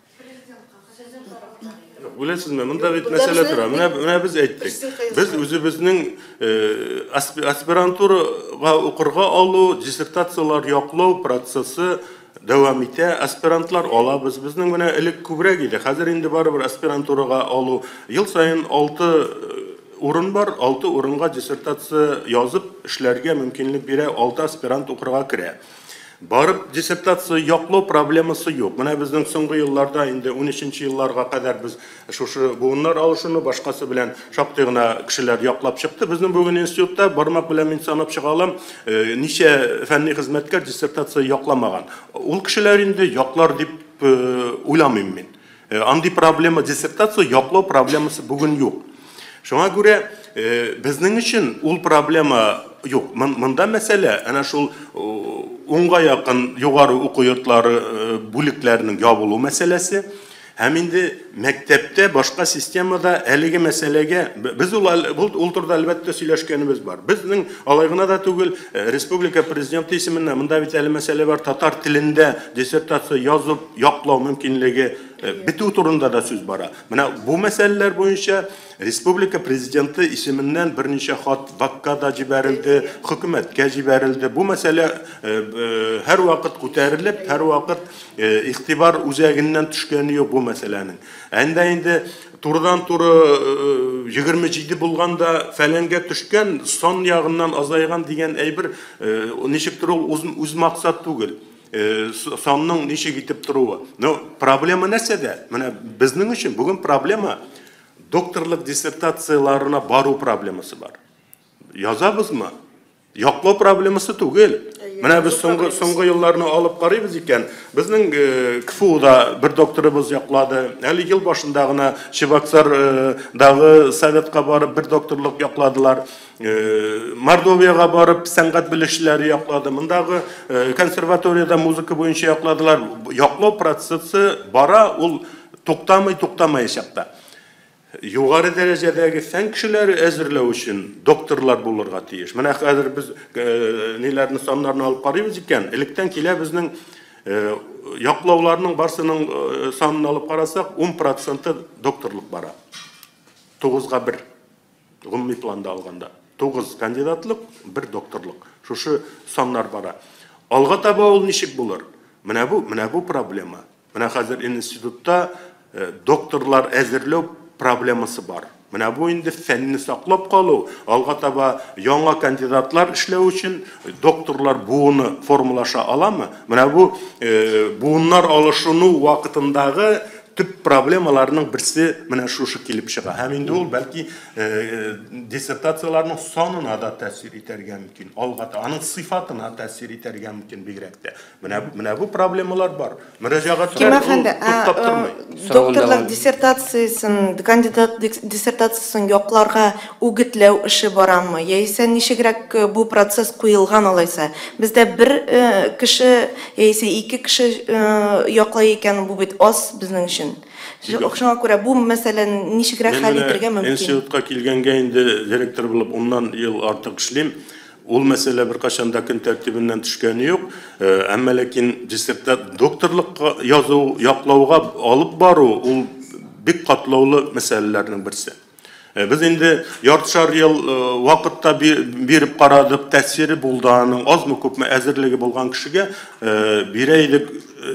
Беләсезме, монда бит мәсьәлә тора. Менә без әйттек. Без үзебезнең аспирантурага укырга алу, диссертацияләр яклау процессы дәвам итә. Аспирантлар алабыз. Безнең менә элек күбрәк иде. Хәзер инде барыбер аспирантурага алу ел саен 6 урын бар. 6 урынга диссертация язып эшләргә мөмкинлек бирә. 6 аспирант укырга керә. Барып диссертация яклау проблемасы юк. Менә безнең соңгы елларда инде 13 елларга кадәр без шушы буыннар алышыну башкасы белән шактый гына кешеләр яклап чыкты. Безнең бүген институтта бармак белән мин санап чыга алам, ничә фәнни хезмәткәр диссертация якламаган. Ул кешеләр инде яклар дип уйламыйм мин. Андый проблема, диссертация яклау проблемасы бүген юк. Шуңа күрә безнең өчен ул проблема юк. Монда мәсьәлә әнә шул уңга якын югары уку йортлары бүлекләренең ябылу мәсьәләсе һәм инде мәктәптә башка системада әлеге мәсьәләгә без ул турыда әлбәттә сөйләшкәнебез бар. Безнең алай гына да түгел, республика президенты исеменнән монда бит әле мәсьәлә бар, татар телендә диссертация язып яклау мөмкинлеге бетү турында да сүз бара. Менә бу мәсьәләләр буенча республика президенты исеменнән берничә хат ВАКка да җибәрелде, хөкүмәткә җибәрелде. Бу мәсьәлә һәрвакыт күтәрелеп, һәрвакыт игътибар үзәгеннән төшкәне юк бу мәсьәләнең. Әндә инде турыдан-туры 27 булганда фәләнгә төшкән, сан ягыннан азайган дигән әйбер ничектер ул үз максат түгел. Санның ничек итеп торуы. Но проблема нәрсәдә? Менә безнең өчен бүген проблема докторлык диссертацияләренә бару проблемасы бар. Язабызмы? Яклау проблемасы түгел. Менә без соңгы елларны алып карыйбыз икән, безнең КФУда бер докторыбыз яклады. Әле ел башында гына Чебоксардагы советка барып бер докторлык якладылар. Мордовияга барып сәнгать белгечләре яклады. Мондагы консерваторияда музыка буенча якладылар. Яклау процессы бара, ул туктамый, туктамаячак та. Югары дәрәҗәдәге фән кешеләре әзерләү өчен докторлар булырга тиеш. Менә хәзер без ниләрне, саннарны алып карыйбыз икән, электән килә безнең яклауларның барсының санын алып карасак, 10% докторлык бара. 9-га 1 гомуми планда алганда. 9 кандидатлык, 1 докторлык. Шушы саннар бара. Алга таба ул ничек булыр? Менә бу проблема. Менә хәзер институтта докторлар әзерләү проблемасы бар. Менә бу инде фәнне саклап калу, алга таба яңа кандидатлар эшләү өчен докторлар буыны формалаша аламы? Менә бу буыннар алышыну вакытындагы Төп проблемаларның берсе менә шушы килеп чыга. Һәм инде ул бәлки диссертацияләрнең санына да тәэсир итәргә мөмкин. Алга аның сыйфатына тәэсир итәргә мөмкин бигрәк тә. Менә бу проблемалар бар. Мөрәҗәгатьләр туктап тормый. Докторлык диссертациясен, кандидат диссертациясен якларга үгетләү эше барамы? Яисә ничегрәк бу процесс куелган алайса? Бездә бер кеше яисә ике кеше яклай икән, бу бит аз безнең өчен. Шуңа күрә бу мәсьәләне ничегрәк хәл итәргә мөмкин? Институтка килгәнгә инде директор булып 10 ел артык эшлим. Ул мәсьәлә беркайчан да көн тәртибеннән төшкәне юк. Әмма ләкин диссертат докторлыкка язу, яклауга алып бару ул бик катлаулы мәсьәләләрнең берсе. Без инде яртышар ел вакытта биреп карадык, тәэсире булды аның, азмы күпме әзерлеге булган кешегә бирә идек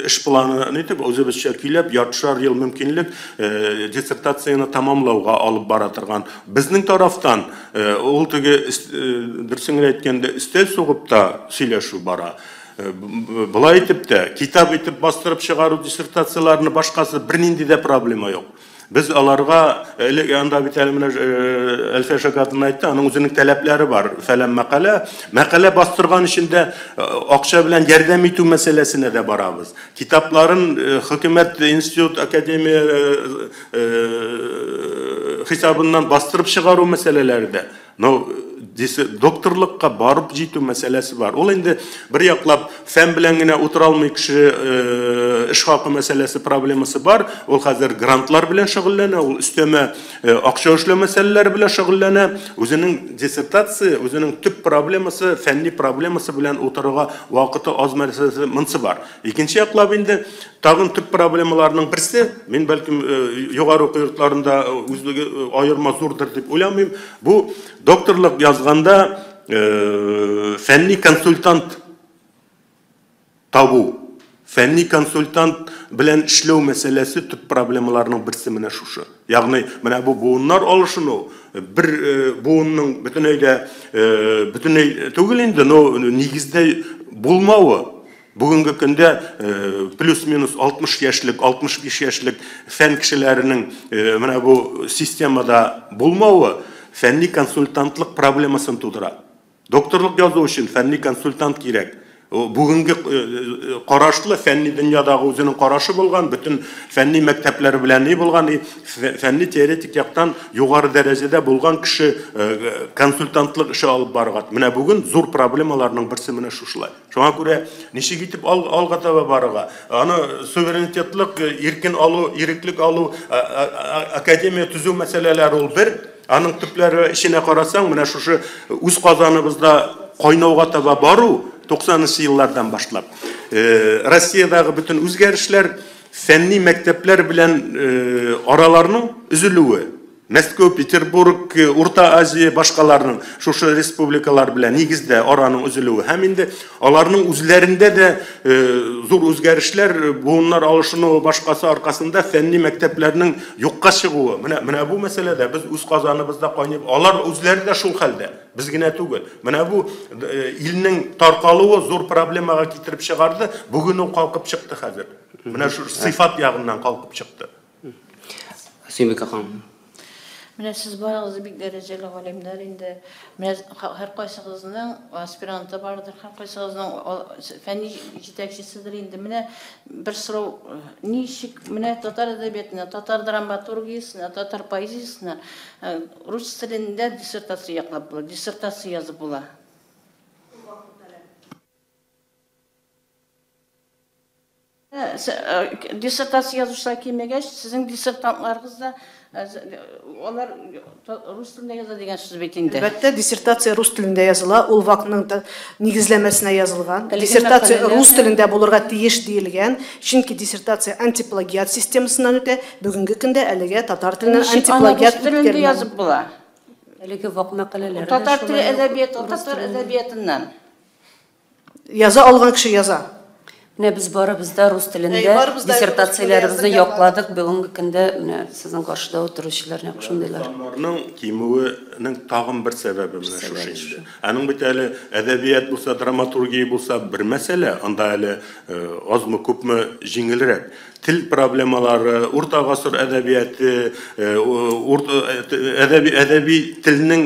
эш планы нитеп, үзебезчә көйләп, яртышар ел мөмкинлек диссертацияне тамамлауга алып бара торган. Безнең тарафтан ул теге, дөресен генә әйткәндә, өстәл сугып та сөйләшү бара. Болай итеп тә, китап итеп бастырып чыгару диссертацияләрне башкасы бернинди дә проблема юк. Без аларга, элек анда бит әле менә Әлфия Шәкатовна әйтте, аның үзенең таләпләре бар. Фәлән мәкалә, мәкалә бастырган өчен дә акча белән ярдәм итү мәсьәләсенә дә барабыз. Китапларын хөкүмәт, институт, академия хисабыннан бастырып чыгару мәсьәләләре дә. Но докторлыкка барып җитү мәсьәләсе бар. Ул инде бер яклап фән белән генә утыра алмый кеше, эш хакы мәсьәләсе проблемасы бар. Ул хәзер грантлар белән шөгыльләнә, ул өстәмә акча эшләү мәсьәләләре белән шөгыльләнә. Үзенең диссертация, үзенең төп проблемасы, фәнни проблемасы белән утырырга вакыты аз мәсьәләсе монсы бар. Икенче яклап инде тагын төп проблемаларның берсе, мин бәлкем югары уку йортларында үзлеге аерма зурдыр дип уйламыйм. Бу докторлык язганда фәнни консультант табу, фәнни консультант белән эшләү мәсьәләсе төп проблемаларның берсе менә шушы. Ягъни менә бу буыннар алышыну, бер буынның бөтенләй бөтенләй түгел инде, но нигездә булмавы. Бүгенге көндә плюс-минус 60 яшьлек, 65 яшьлек фән кешеләренең менә бу системада булмавы фәнни консультантлык проблемасын тудыра. Докторлык язу өчен фәнни консультант кирәк. Бүгенге карашлы фәнни дөньядагы үзенең карашы булган, бөтен фәнни мәктәпләр белән ни булган, фәнни теоретик яктан югары дәрәҗәдә булган кеше консультантлык эше алып барган. Менә бүген зур проблемаларның берсе менә шушылай. Шуңа күрә ничек итеп алга таба барырга? Аны суверенитетлык, иркен алу, иреклек алу, академия төзү мәсьәләләре ул бер. Аның төпләре эченә карасаң, менә шушы үз казаныбызда кайнауга таба бару 90-нчы еллардан башлап. Россиядәге бөтен үзгәрешләр фәнни мәктәпләр белән араларның өзелүе. Мәскәү, Петербург, Урта Азия, башкаларның шушы республикалар белән нигездә араның өзелүе. Һәм инде аларның үзләрендә дә зур үзгәрешләр, буыннар алышынуы башкасы аркасында фәнни мәктәпләрнең юкка чыгуы. Менә бу мәсьәләдә без үз казаныбызда кайнап, алар үзләре дә шул хәлдә. Без генә түгел. Менә бу илнең таркалуы зур проблемага китереп чыгарды. Бүген ул калкып чыкты хәзер. Менә шу сыйфат ягыннан калкып чыкты. Сөембикә ханым. Менә сез барыгыз бик дәрәҗәле галимнәр инде. Менә һәр кайсыгызның аспиранты бардыр, һәр кайсыгызның фәнни җитәкчеседер инде. Менә бер сорау, ничек менә татар әдәбиятына, татар драматургиясенә, татар поэзиясенә рус телендә диссертация яклап була, диссертация язып була? Диссертация язучылар килмәгәч, сезнең диссертантларыгыз да алар рус телендә яза дигән сүз бит инде. Әлбәттә, диссертация рус телендә языла, ул вакытның нигезләмәсенә язылган. Диссертация рус телендә булырга тиеш диелгән, чөнки диссертация антиплагиат системасыннан үтә. Бүгенге көндә әлегә татар теленнән антиплагиат телендә язып була. Әлеге вак мәкаләләр татар теле әдәбияты, татар әдәбиятыннан яза алган кеше яза. Менә без барыбыз да рус телендә диссертацияләребезне якладык. Бүгенге көндә менә сезнең каршыда утыручылар нәкъ шундыйлар. Саннарның кимүенең тагын бер сәбәбе менә шушы инде. Аның бит әле әдәбият булса, драматургия булса бер мәсьәлә, анда әле азмы күпме җиңелрәк. Тел проблемалары, урта гасыр әдәбияты, әдәби әдәби телнең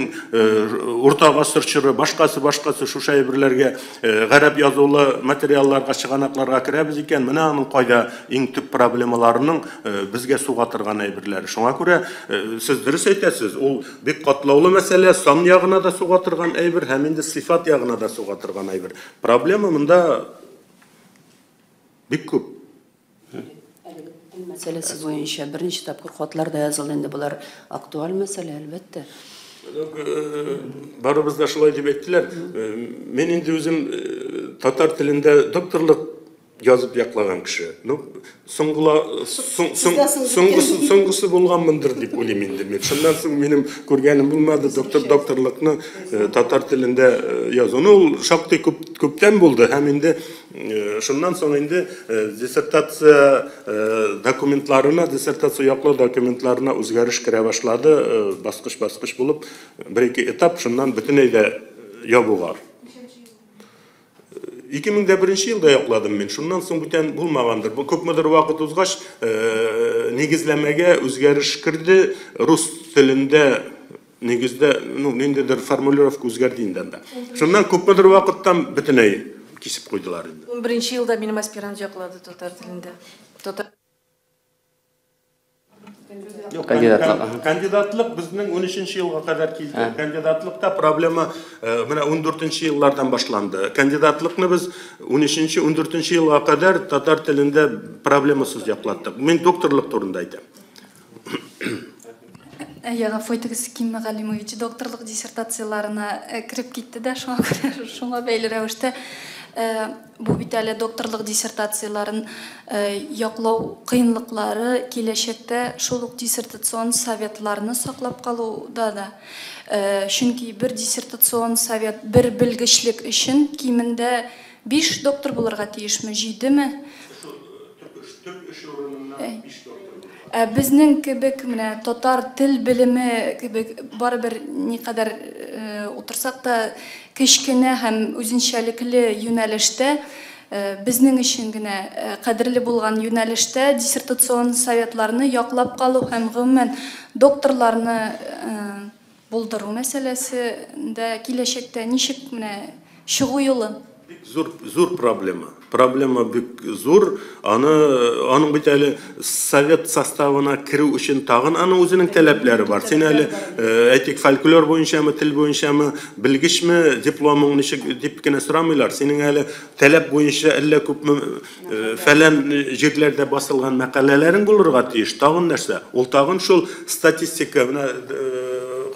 урта гасыр чоры, башкасы башкасы шушы әйберләргә, гарәп язулы материалларга, чыганакларга керәбез икән, менә аның кайда иң төп проблемаларының безгә суга торган әйберләре. Шуңа күрә сез дөрес әйтәсез, ул бик катлаулы мәсьәлә, сан ягына да суга торган әйбер һәм инде сыйфат ягына да суга торган әйбер. Проблема монда бик күп. Тел мәсьәләсе буенча берничә тапкыр хатлар да язылды инде, болар актуаль мәсьәлә, әлбәттә. Барыбыз да шулай дип әйттеләр. Мин инде үзем татар телендә докторлык язып яклаган кеше. Ну, соңгыла соңгысы соңгысы булганмындыр дип уйлыйм инде мин. Шуннан соң минем күргәнем булмады доктор докторлыкны татар телендә язу. Ну, ул шактый күп күптән булды һәм инде шуннан соң инде диссертация документларына, диссертация яклау документларына үзгәреш керә башлады, баскыч-баскыч булып, бер-ике этап, шуннан бөтенләй дә ябуга. 2001 елда якладым мин. Шуннан соң бүтән булмагандыр. Бу күпмедер вакыт узгач, нигезләмәгә үзгәреш керде. Рус телендә нигездә, ну, ниндидер формулировка үзгәрде инде анда. Шуннан күпмедер вакыттан бөтенләй кисеп куйдылар инде. 11 елда минем аспирант яклады татар телендә. Татар Юк, Кандидатлык. Кандидатлык безнең 13 елга кадәр килде. Кандидатлыкта проблема менә 14 еллардан башланды. Кандидатлыкны без 13 14 елга кадәр татар телендә проблемасыз яклаттык. Мин докторлык турында әйтәм. Әйе, гафу итегез, Ким Галимович, докторлык диссертацияларына кереп китте дә, шуңа күрә, шуңа бәйле рәвештә бу бит әле докторлык диссертацияларын яклау кыенлыклары киләчәктә шул ук диссертацион советларны саклап калуда да. Чөнки бер диссертацион совет бер белгечлек өчен кимендә 5 доктор булырга тиешме, 7-ме? Төп эш урыныннан 5 доктор. Ә безнең кебек менә татар тел белеме кебек барыбер никадәр утырсак та кечкенә һәм үзенчәлекле юнәлештә, безнең өчен генә кадерле булган юнәлештә диссертацион советларны яклап калу һәм гомумән докторларны булдыру мәсьәләсендә киләчәктә ничек менә чыгу юлы? Бик зур, зур проблема. Проблема бик зур. Аны аның бит әле совет составына керү өчен тагын аның үзенең таләпләре бар. Син әле әйтик фольклор буенчамы, тел буенчамы, белгечме, дипломың ничек дип кенә сорамыйлар. Синең әле таләп буенча әллә күпме фәлән җирләрдә басылган мәкаләләрең булырга тиеш. Тагын нәрсә? Ул тагын шул статистика, менә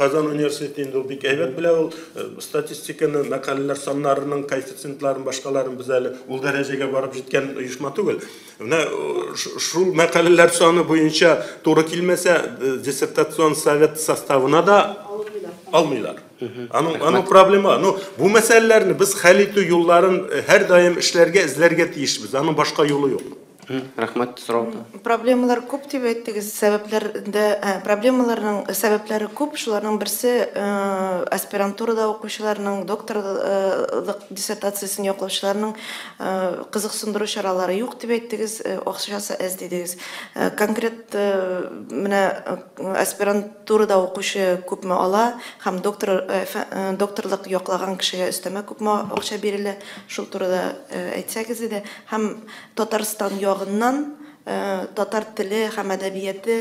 Казан университеты инде ул бик әйбәт белә ул статистиканы, мәкаләләр саннарының коэффициентларын, башкаларын без әле ул дәрәҗәгә барып җиткән оешма түгел. Менә шул мәкаләләр саны буенча туры килмәсә, диссертацион совет составына да алмыйлар. Аның проблема. Ну, бу мәсьәләләрне без хәл итү юлларын һәрдаим эшләргә, эзләргә тиешбез. Аның башка юлы юк. Рәхмәт, сорау. Проблемалар күп дип әйттегез, сәбәпләрдә проблемаларның сәбәпләре күп, шуларның берсе аспирантурада укучыларның, докторлык диссертациясен яклаучыларның кызыксындыру чаралары юк дип әйттегез, акчасы әз дидегез. Конкрет менә аспирантурада укучы күпме ала һәм докторлык яклаган кешегә өстәмә күпме акча бирелә, шул турыда әйтсәгез иде. Һәм Татарстан ягыннан татар теле һәм әдәбияты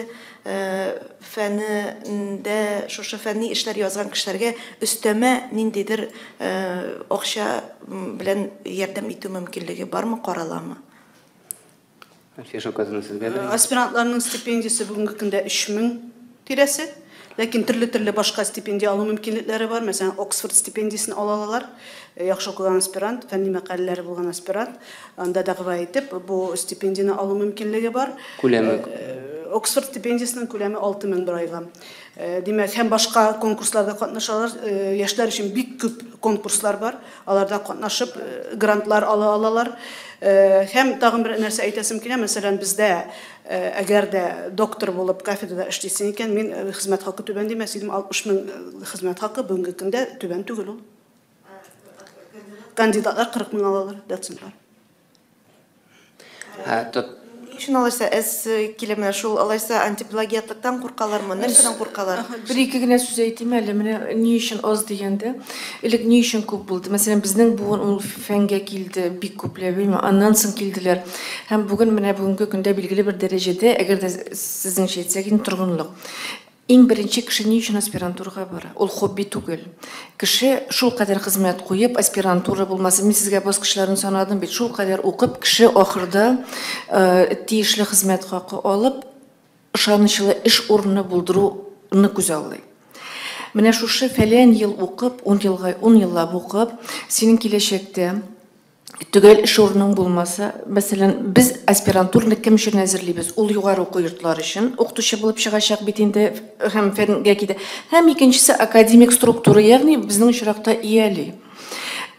фәнендә шушы фәнни эшләр язган кешеләргә өстәмә ниндидер акча белән ярдәм итү мөмкинлеге бармы, караламы? Әлфия Шәүкәтовна, сезгә дә. Аспирантларның стипендиясе бүгенге көндә 3000 тирәсе. Ләкин төрле-төрле башка стипендия алу мөмкинлекләре бар. Мәсәлән, Оксфорд стипендиясен ала алалар. Яхшы укыган аспирант, фәнни мәкаләләре булган аспирант, анда дәгъва итеп, бу стипендияне алу мөмкинлеге бар. Күләме? Оксфорд стипендиясенең күләме 6000 бер айга. Димәк, һәм башка конкурсларда катнашалар. Яшьләр өчен бик күп конкурслар бар. Аларда катнашып, грантлар ала алалар. Һәм тагын бер нәрсә әйтәсем килә. Мәсәлән, бездә әгәр дә доктор булып кафедрада эшлисең икән, мин хезмәт хакы түбән димәс идем, 60 мең хезмәт хакы бүгенге көндә түбән түгел ул. Кандидатлар 40 мең алалар, доцентлар. өчен алайса әз килә менә шул, алайса антиплагиатлыктан куркалармы, нәрсәдән куркалар? Бер-ике генә сүз әйтим әле, менә ни өчен аз дигәндә, элек ни өчен күп булды? Мәсәлән, безнең буын ул фәнгә килде, бик күпләп, аннан соң килделәр. Һәм бүген менә бүгенге көндә билгеле бер дәрәҗәдә, әгәр дә сезнеңчә әйтсәк, инде торгынлык. Иң беренче кеше ни өчен аспирантурага бара? Ул хобби түгел. Кеше шул кадәр хезмәт куеп, аспирантура булмаса, мин сезгә баскычларын санадым бит, шул кадәр укып, кеше ахырда тиешле хезмәт хакы алып, ышанычлы эш урыны булдыруны күзаллый. Менә шушы фәлән ел укып, 10 елга, 10 еллап укып, синең киләчәктә төгәл эш урының булмаса, мәсәлән, без аспирантураны кем өчен әзерлибез? Ул югары уку йортлары өчен укытучы булып чыгачак бит инде һәм фәнгә китә. Һәм икенчесе академик структура, ягъни безнең очракта ИЯЛИ.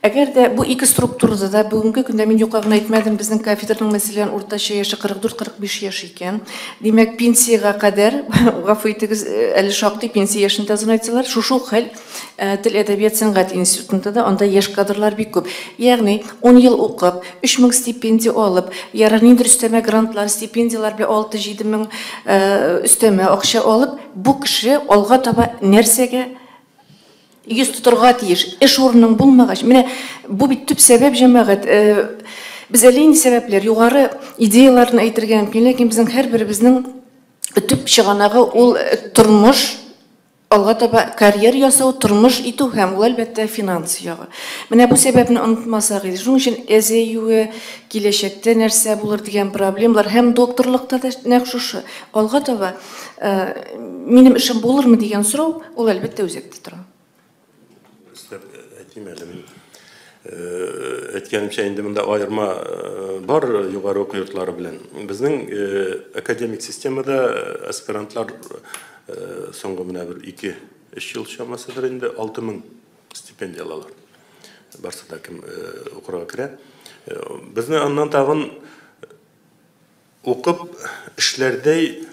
Әгәр дә бу ике структурада да бүгенге көндә мин юкка гына әйтмәдем, безнең кафедраның мәсәлән уртача яше 44-45 яшь икән. Димәк, пенсиягә кадәр, гафу итегез, әле шактый пенсия яшен дә озынайтсалар, шушы ук хәл Тел, әдәбият, сәнгать институтында да, анда яшь кадрлар бик күп. Ягъни 10 ел укып, 3000 стипендия алып, ярар ниндидер өстәмә грантлар, стипендияләр белән 6-7 мең өстәмә акча алып, бу кеше алга таба нәрсәгә йөз тотырга тиеш? Эш урының булмагач, менә бу бит төп сәбәп, җәмәгать. Без әллә нинди сәбәпләр, югары идеяларны әйтергә мөмкин, ләкин безнең һәрберебезнең төп чыганагы ул тормыш, алга таба карьер ясау, тормыш итү һәм ул әлбәттә финанс ягы. Менә бу сәбәпне онытмасак иде. Шуның өчен әзәюе, киләчәктә нәрсә булыр дигән проблемалар һәм докторлыкта да нәкъ шушы. Алга таба минем эшем булырмы дигән сорау, ул әлбәттә үзәктә тора. Әйтим әле мин. Әйткәнемчә, инде монда аерма бар югары уку йортлары белән. Безнең академик системада аспирантлар соңгы менә бер 2-3 ел чамасыдыр инде 6000 стипендия алалар. Барсы да кем укырга керә. Безне аннан тагын укып эшләрдәй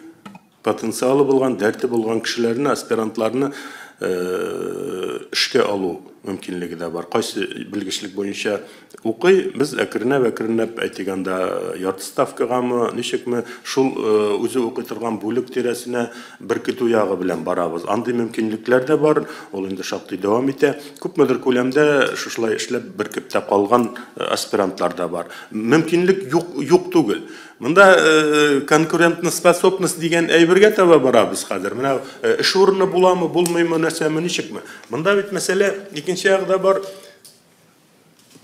потенциалы булган, дәрте булган кешеләрне, аспирантларны эшкә алу мөмкинлеге дә бар. Кайсы белгечлек буенча укый, без әкренләп-әкренләп, әйтик анда, ярты ставкагамы, ничекме, шул үзе укый торган бүлек тирәсенә беркетү ягы белән барабыз. Андый мөмкинлекләр дә бар, ул инде шактый дәвам итә. Күпмедер күләмдә шушылай эшләп беркеп тә калган аспирантлар да бар. Мөмкинлек юк, юк түгел. Монда конкурентоспособность дигән әйбергә таба барабыз хәзер. Менә эш урыны буламы, булмыймы, нәрсәме, ничекме? Монда бит мәсьәлә икенче ягы да бар.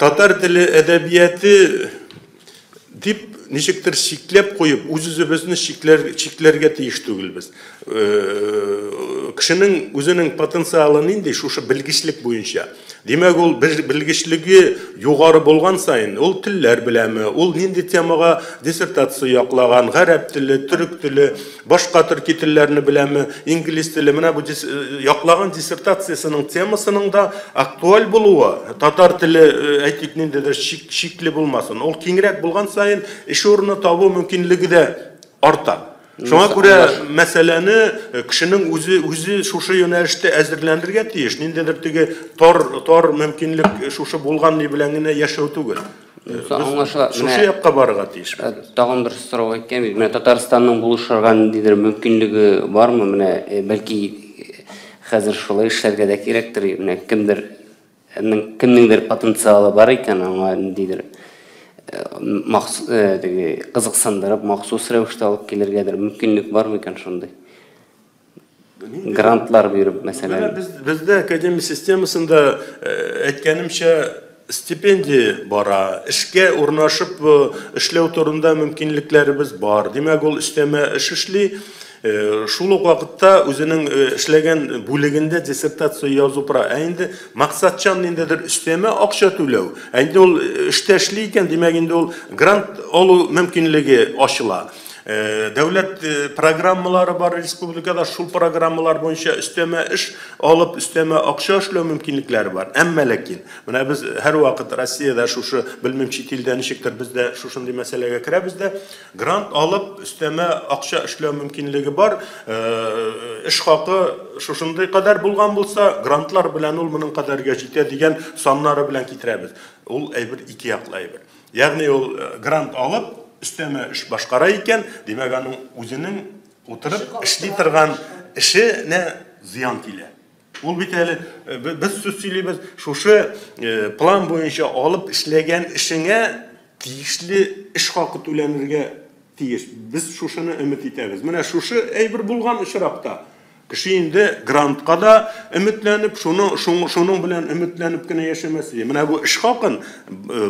Татар теле әдәбияты дип ничектер чикләп куеп, үз-үзебезне чикләргә тиеш түгелбез. Кешенең үзенең потенциалы нинди шушы белгечлек буенча. Димәк, ул белгечлеге югары булган саен, ул телләр беләме, ул нинди темага диссертация яклаган, гарәп теле, төрек теле, башка төрки телләрне беләме, инглиз теле, менә бу яклаган диссертациясенең темасының да актуаль булуы, татар теле, әйтик, ниндидер шикле булмасын. Ул киңрәк булган саен эш урыны табу мөмкинлеге дә арта. Шуңа күрә мәсьәләне кешенең үзе шушы юнәлештә әзерләнергә тиеш. Ниндидер теге тар мөмкинлек шушы булган ни белән генә яшәү түгел. Аңлашыла. Шушы якка барырга тиеш. Тагын бер сорау әйткән бит. Менә Татарстанның булышырга ниндидер мөмкинлеге бармы? Менә бәлки хәзер шулай эшләргә дә кирәктер. Менә кемнеңдер потенциалы бар икән, аңа ниндидер теге кызыксындырып, махсус рәвештә алып килергәдер мөмкинлек бар микән шундый? Грантлар биреп, мәсәлән. Бездә академия системасында, әйткәнемчә, стипендия бара, эшкә урнашып эшләү турында мөмкинлекләребез бар. Димәк, ул өстәмә эш эшли. Шул ук вакытта үзенең эшләгән бүлегендә диссертация язу бара. Ә инде максатчан ниндидер өстәмә акча түләү. Ә инде ул эштә эшли икән, димәк, инде ул грант алу мөмкинлеге ачыла. Дәүләт программалары бар республикада, шул программалар буенча өстәмә эш алып, өстәмә акча эшләү мөмкинлекләре бар. Әмма ләкин менә без һәрвакыт Россиядә шушы, белмим, чит илдә ничектер, без дә шушындый мәсьәләгә керәбез дә, грант алып, өстәмә акча эшләү мөмкинлеге бар. Эш хакы шушындый кадәр булган булса, грантлар белән ул моның кадәргә җитә дигән саннары белән китерәбез. Ул әйбер ике яклы әйбер. Ягъни ул грант алып, өстәмә эш башкара икән, димәк, аның үзенең утырып эшли торган эшенә зыян килә. Ул бит әле без сүз сөйлибез, шушы план буенча алып эшләгән эшеңә тиешле эш хакы түләнергә тиеш. Без шушыны өмет итәбез. Менә шушы әйбер булган очракта кеше инде грантка да өметләнеп, шуның белән өметләнеп кенә яшәмәс иде. Менә бу эш хакын,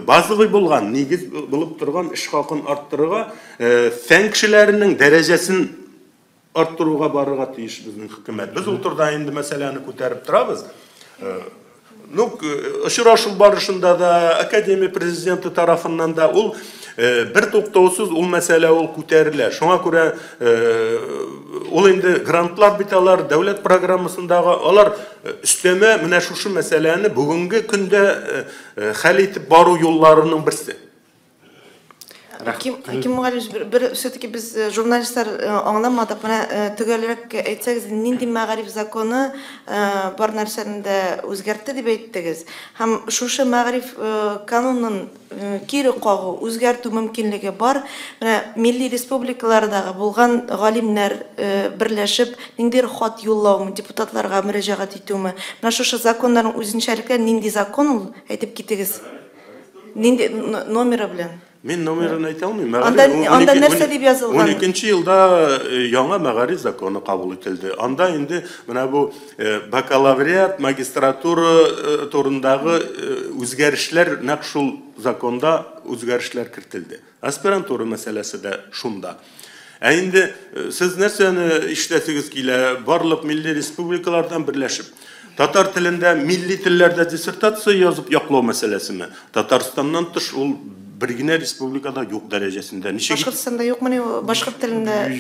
базовый булган, нигез булып торган эш хакын арттырырга, фән кешеләренең дәрәҗәсен арттыруга барырга тиеш безнең хөкүмәт. Без ул турыда инде мәсьәләне күтәреп торабыз. Ну, очрашу барышында да, академия президенты тарафыннан да ул бер туктаусыз ул мәсьәлә ул күтәрелә. Шуңа күрә ул инде грантлар бит алар, дәүләт программасындагы алар өстәмә менә шушы мәсьәләне бүгенге көндә хәл итеп бару юлларының берсе. Хаким Мугалимович, бер все-таки без журналистлар аңламадык. Менә төгәлрәк әйтсәгез, нинди мәгариф законы бар нәрсәне дә үзгәртте дип әйттегез. Һәм шушы мәгариф канунын кире кагу, үзгәртү мөмкинлеге бар. Менә милли республикалардагы булган галимнәр берләшеп, ниндидер хат юллаумы, депутатларга мөрәҗәгать итүме? Менә шушы законнарның үзенчәлекләре, нинди закон ул, әйтеп китегез. Нинди номеры белән? Мин номерын әйтә алмыйм. Анда нәрсә дип язылган? 12 елда яңа мәгариф законы кабул ителде. Анда инде менә бу бакалавриат, магистратура турындагы үзгәрешләр нәкъ шул законда үзгәрешләр кертелде. Аспирантура мәсьәләсе дә шунда. Ә инде сез нәрсәне ишетәсегез килә? Барлык милли республикалардан берләшеп татар телендә милли телләрдә диссертация язып яклау мәсьәләсеме? Татарстаннан тыш ул бер генә республикада юк дәрәҗәсендә. Ничек? Башкортстанда юкмыни башкорт телендә?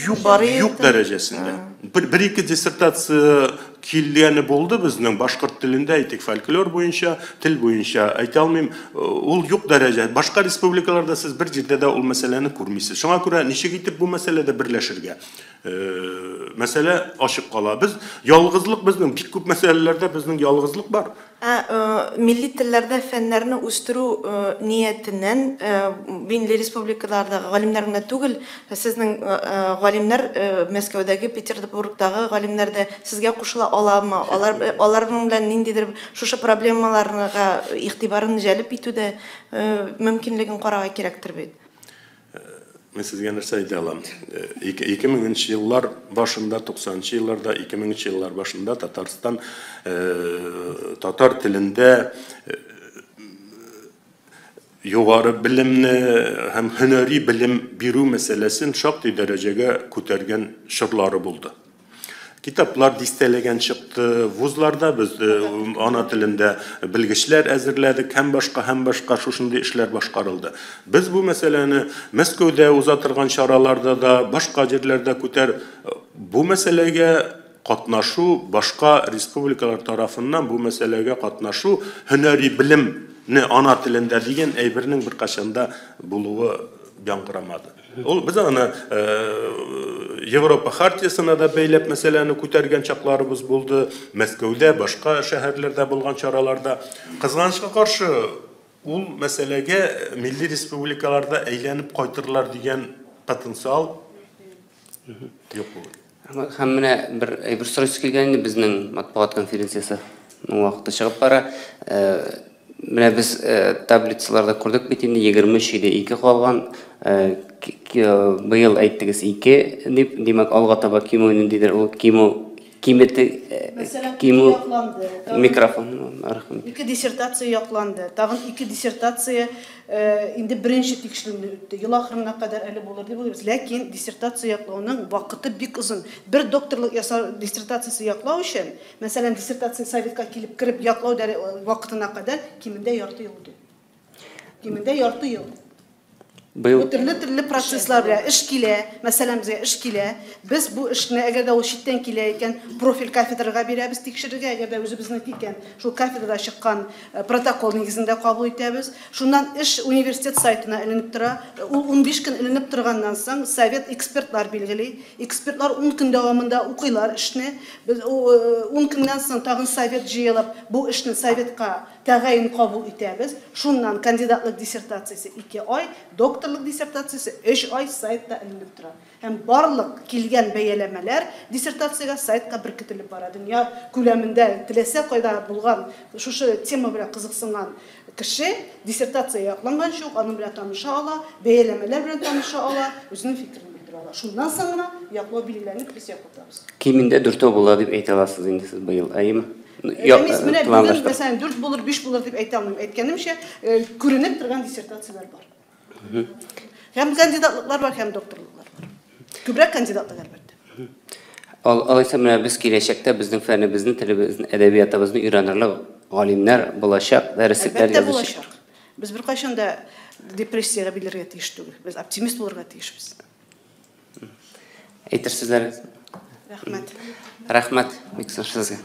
Юк дәрәҗәсендә. Бер-ике диссертация килгәне булды безнең башкорт телендә, әйтик, фольклор буенча, тел буенча әйтә алмыйм, ул юк дәрәҗә. Башка республикаларда сез бер җирдә дә ул мәсьәләне күрмисез. Шуңа күрә ничек итеп бу мәсьәләдә берләшергә? Мәсьәлә ачык кала. Без ялгызлык, безнең бик күп мәсьәләләрдә безнең ялгызлык бар. Милли телләрдә фәннәрне үстерү ниятеннән милли республикалардагы галимнәр генә түгел, сезнең галимнәр Мәскәүдәге, Петербургтагы галимнәр дә сезгә кушыла аламы? Аларның белән ниндидер шушы проблемаларга игътибарын җәлеп итүдә мөмкинлеген карарга кирәктер бит. Мин сезгә нәрсә әйтә алам? 2000 еллар башында, 90 елларда, 2000 еллар башында Татарстан татар телендә югары белемне һәм һөнәри белем бирү мәсьәләсен шактый дәрәҗәгә күтәргән чорлары булды. Китаплар дистәләгән чыкты, вузларда без ана телендә белгечләр әзерләдек һәм башка шушындый эшләр башкарылды. Без бу мәсьәләне Мәскәүдә уза торган чараларда да, башка җирләрдә күтәр, бу мәсьәләгә катнашу, башка республикалар тарафыннан бу мәсьәләгә катнашу, һөнәри белемне ана телендә дигән әйбернең беркайчан да булуы яңгырамады. Ул без аны Европа хартиясына да бәйләп мәсьәләне күтәргән чакларыбыз булды. Мәскәүдә, башка шәһәрләрдә булган чараларда. Кызганычка каршы, ул мәсьәләгә милли республикаларда әйләнеп кайтырлар дигән потенциал юк бүген. Һәм менә бер сорау килгән инде, безнең матбугат конференциясе вакыты чыгып бара. Менә без таблицаларда күрдек бит инде, 23 иде, 2 калган. Быел әйттегез 2 дип, димәк, алга таба кимү ниндидер ул кимү кимете, кимү микрофон. 2 диссертация якланды. Тагын 2 диссертация инде беренче тикшерүне үтте. Ел ахырына кадәр әле булыр дип уйлыйбыз. Ләкин диссертация яклауның вакыты бик озын. Бер докторлык диссертациясе яклау өчен, мәсәлән, диссертация советка килеп кереп яклау вакытына кадәр кимендә ярты ел үтә. Кимендә ярты ел. Бу төрле-төрле процесслар белән эш килә, мәсәлән, безгә эш килә. Без бу эшне, әгәр дә ул читтән килә икән, профиль кафедрага бирәбез тикшерергә, әгәр дә үзебезнеке икән, шул кафедрада чыккан протокол нигезендә кабул итәбез. Шуннан эш университет сайтына эленеп тора. Ул 15 көн эленеп торганнан соң совет экспертлар билгели. Экспертлар 10 көн дәвамында укыйлар эшне. Без 10 көннән соң тагын совет җыелып, бу эшне советка тәгаен кабул итәбез. Шуннан кандидатлык диссертациясе 2 ай, доктор Докторлык диссертациясе 3 ай сайтта эленеп тора. Һәм барлык килгән бәяләмәләр диссертациягә сайтка беркетелеп бара. Дөнья күләмендә теләсә кайда булган шушы тема белән кызыксынган кеше диссертация якланганчы ук аның белән таныша ала, бәяләмәләр белән таныша ала, үзенең фикерен белдерә ала. Шуннан соң гына яклау билгеләнеп, без яклатабыз. Кимендә 4 була дип әйтә аласыз инде сез быел, әйеме? Рәмис, менә бүген, мәсәлән, 4 булыр, 5 булыр дип әйтә алмыйм. Әйткәнемчә, күренеп торган диссертацияләр бар. Һәм кандидатлыклар бар, һәм докторлыклар бар. Күбрәк кандидатлык, әлбәттә. Алайса менә без киләчәктә безнең фәнебезне, телебезне, әдәбиятыбызны өйрәнерлек галимнәр булачак, дәреслекләр язачак. Әлбәттә булачак. Без беркайчан да депрессиягә бирелергә тиеш түгел. Без оптимист булырга тиешбез. Әйтер сүзләрегез? Рәхмәт. Рәхмәт, бик зур сезгә.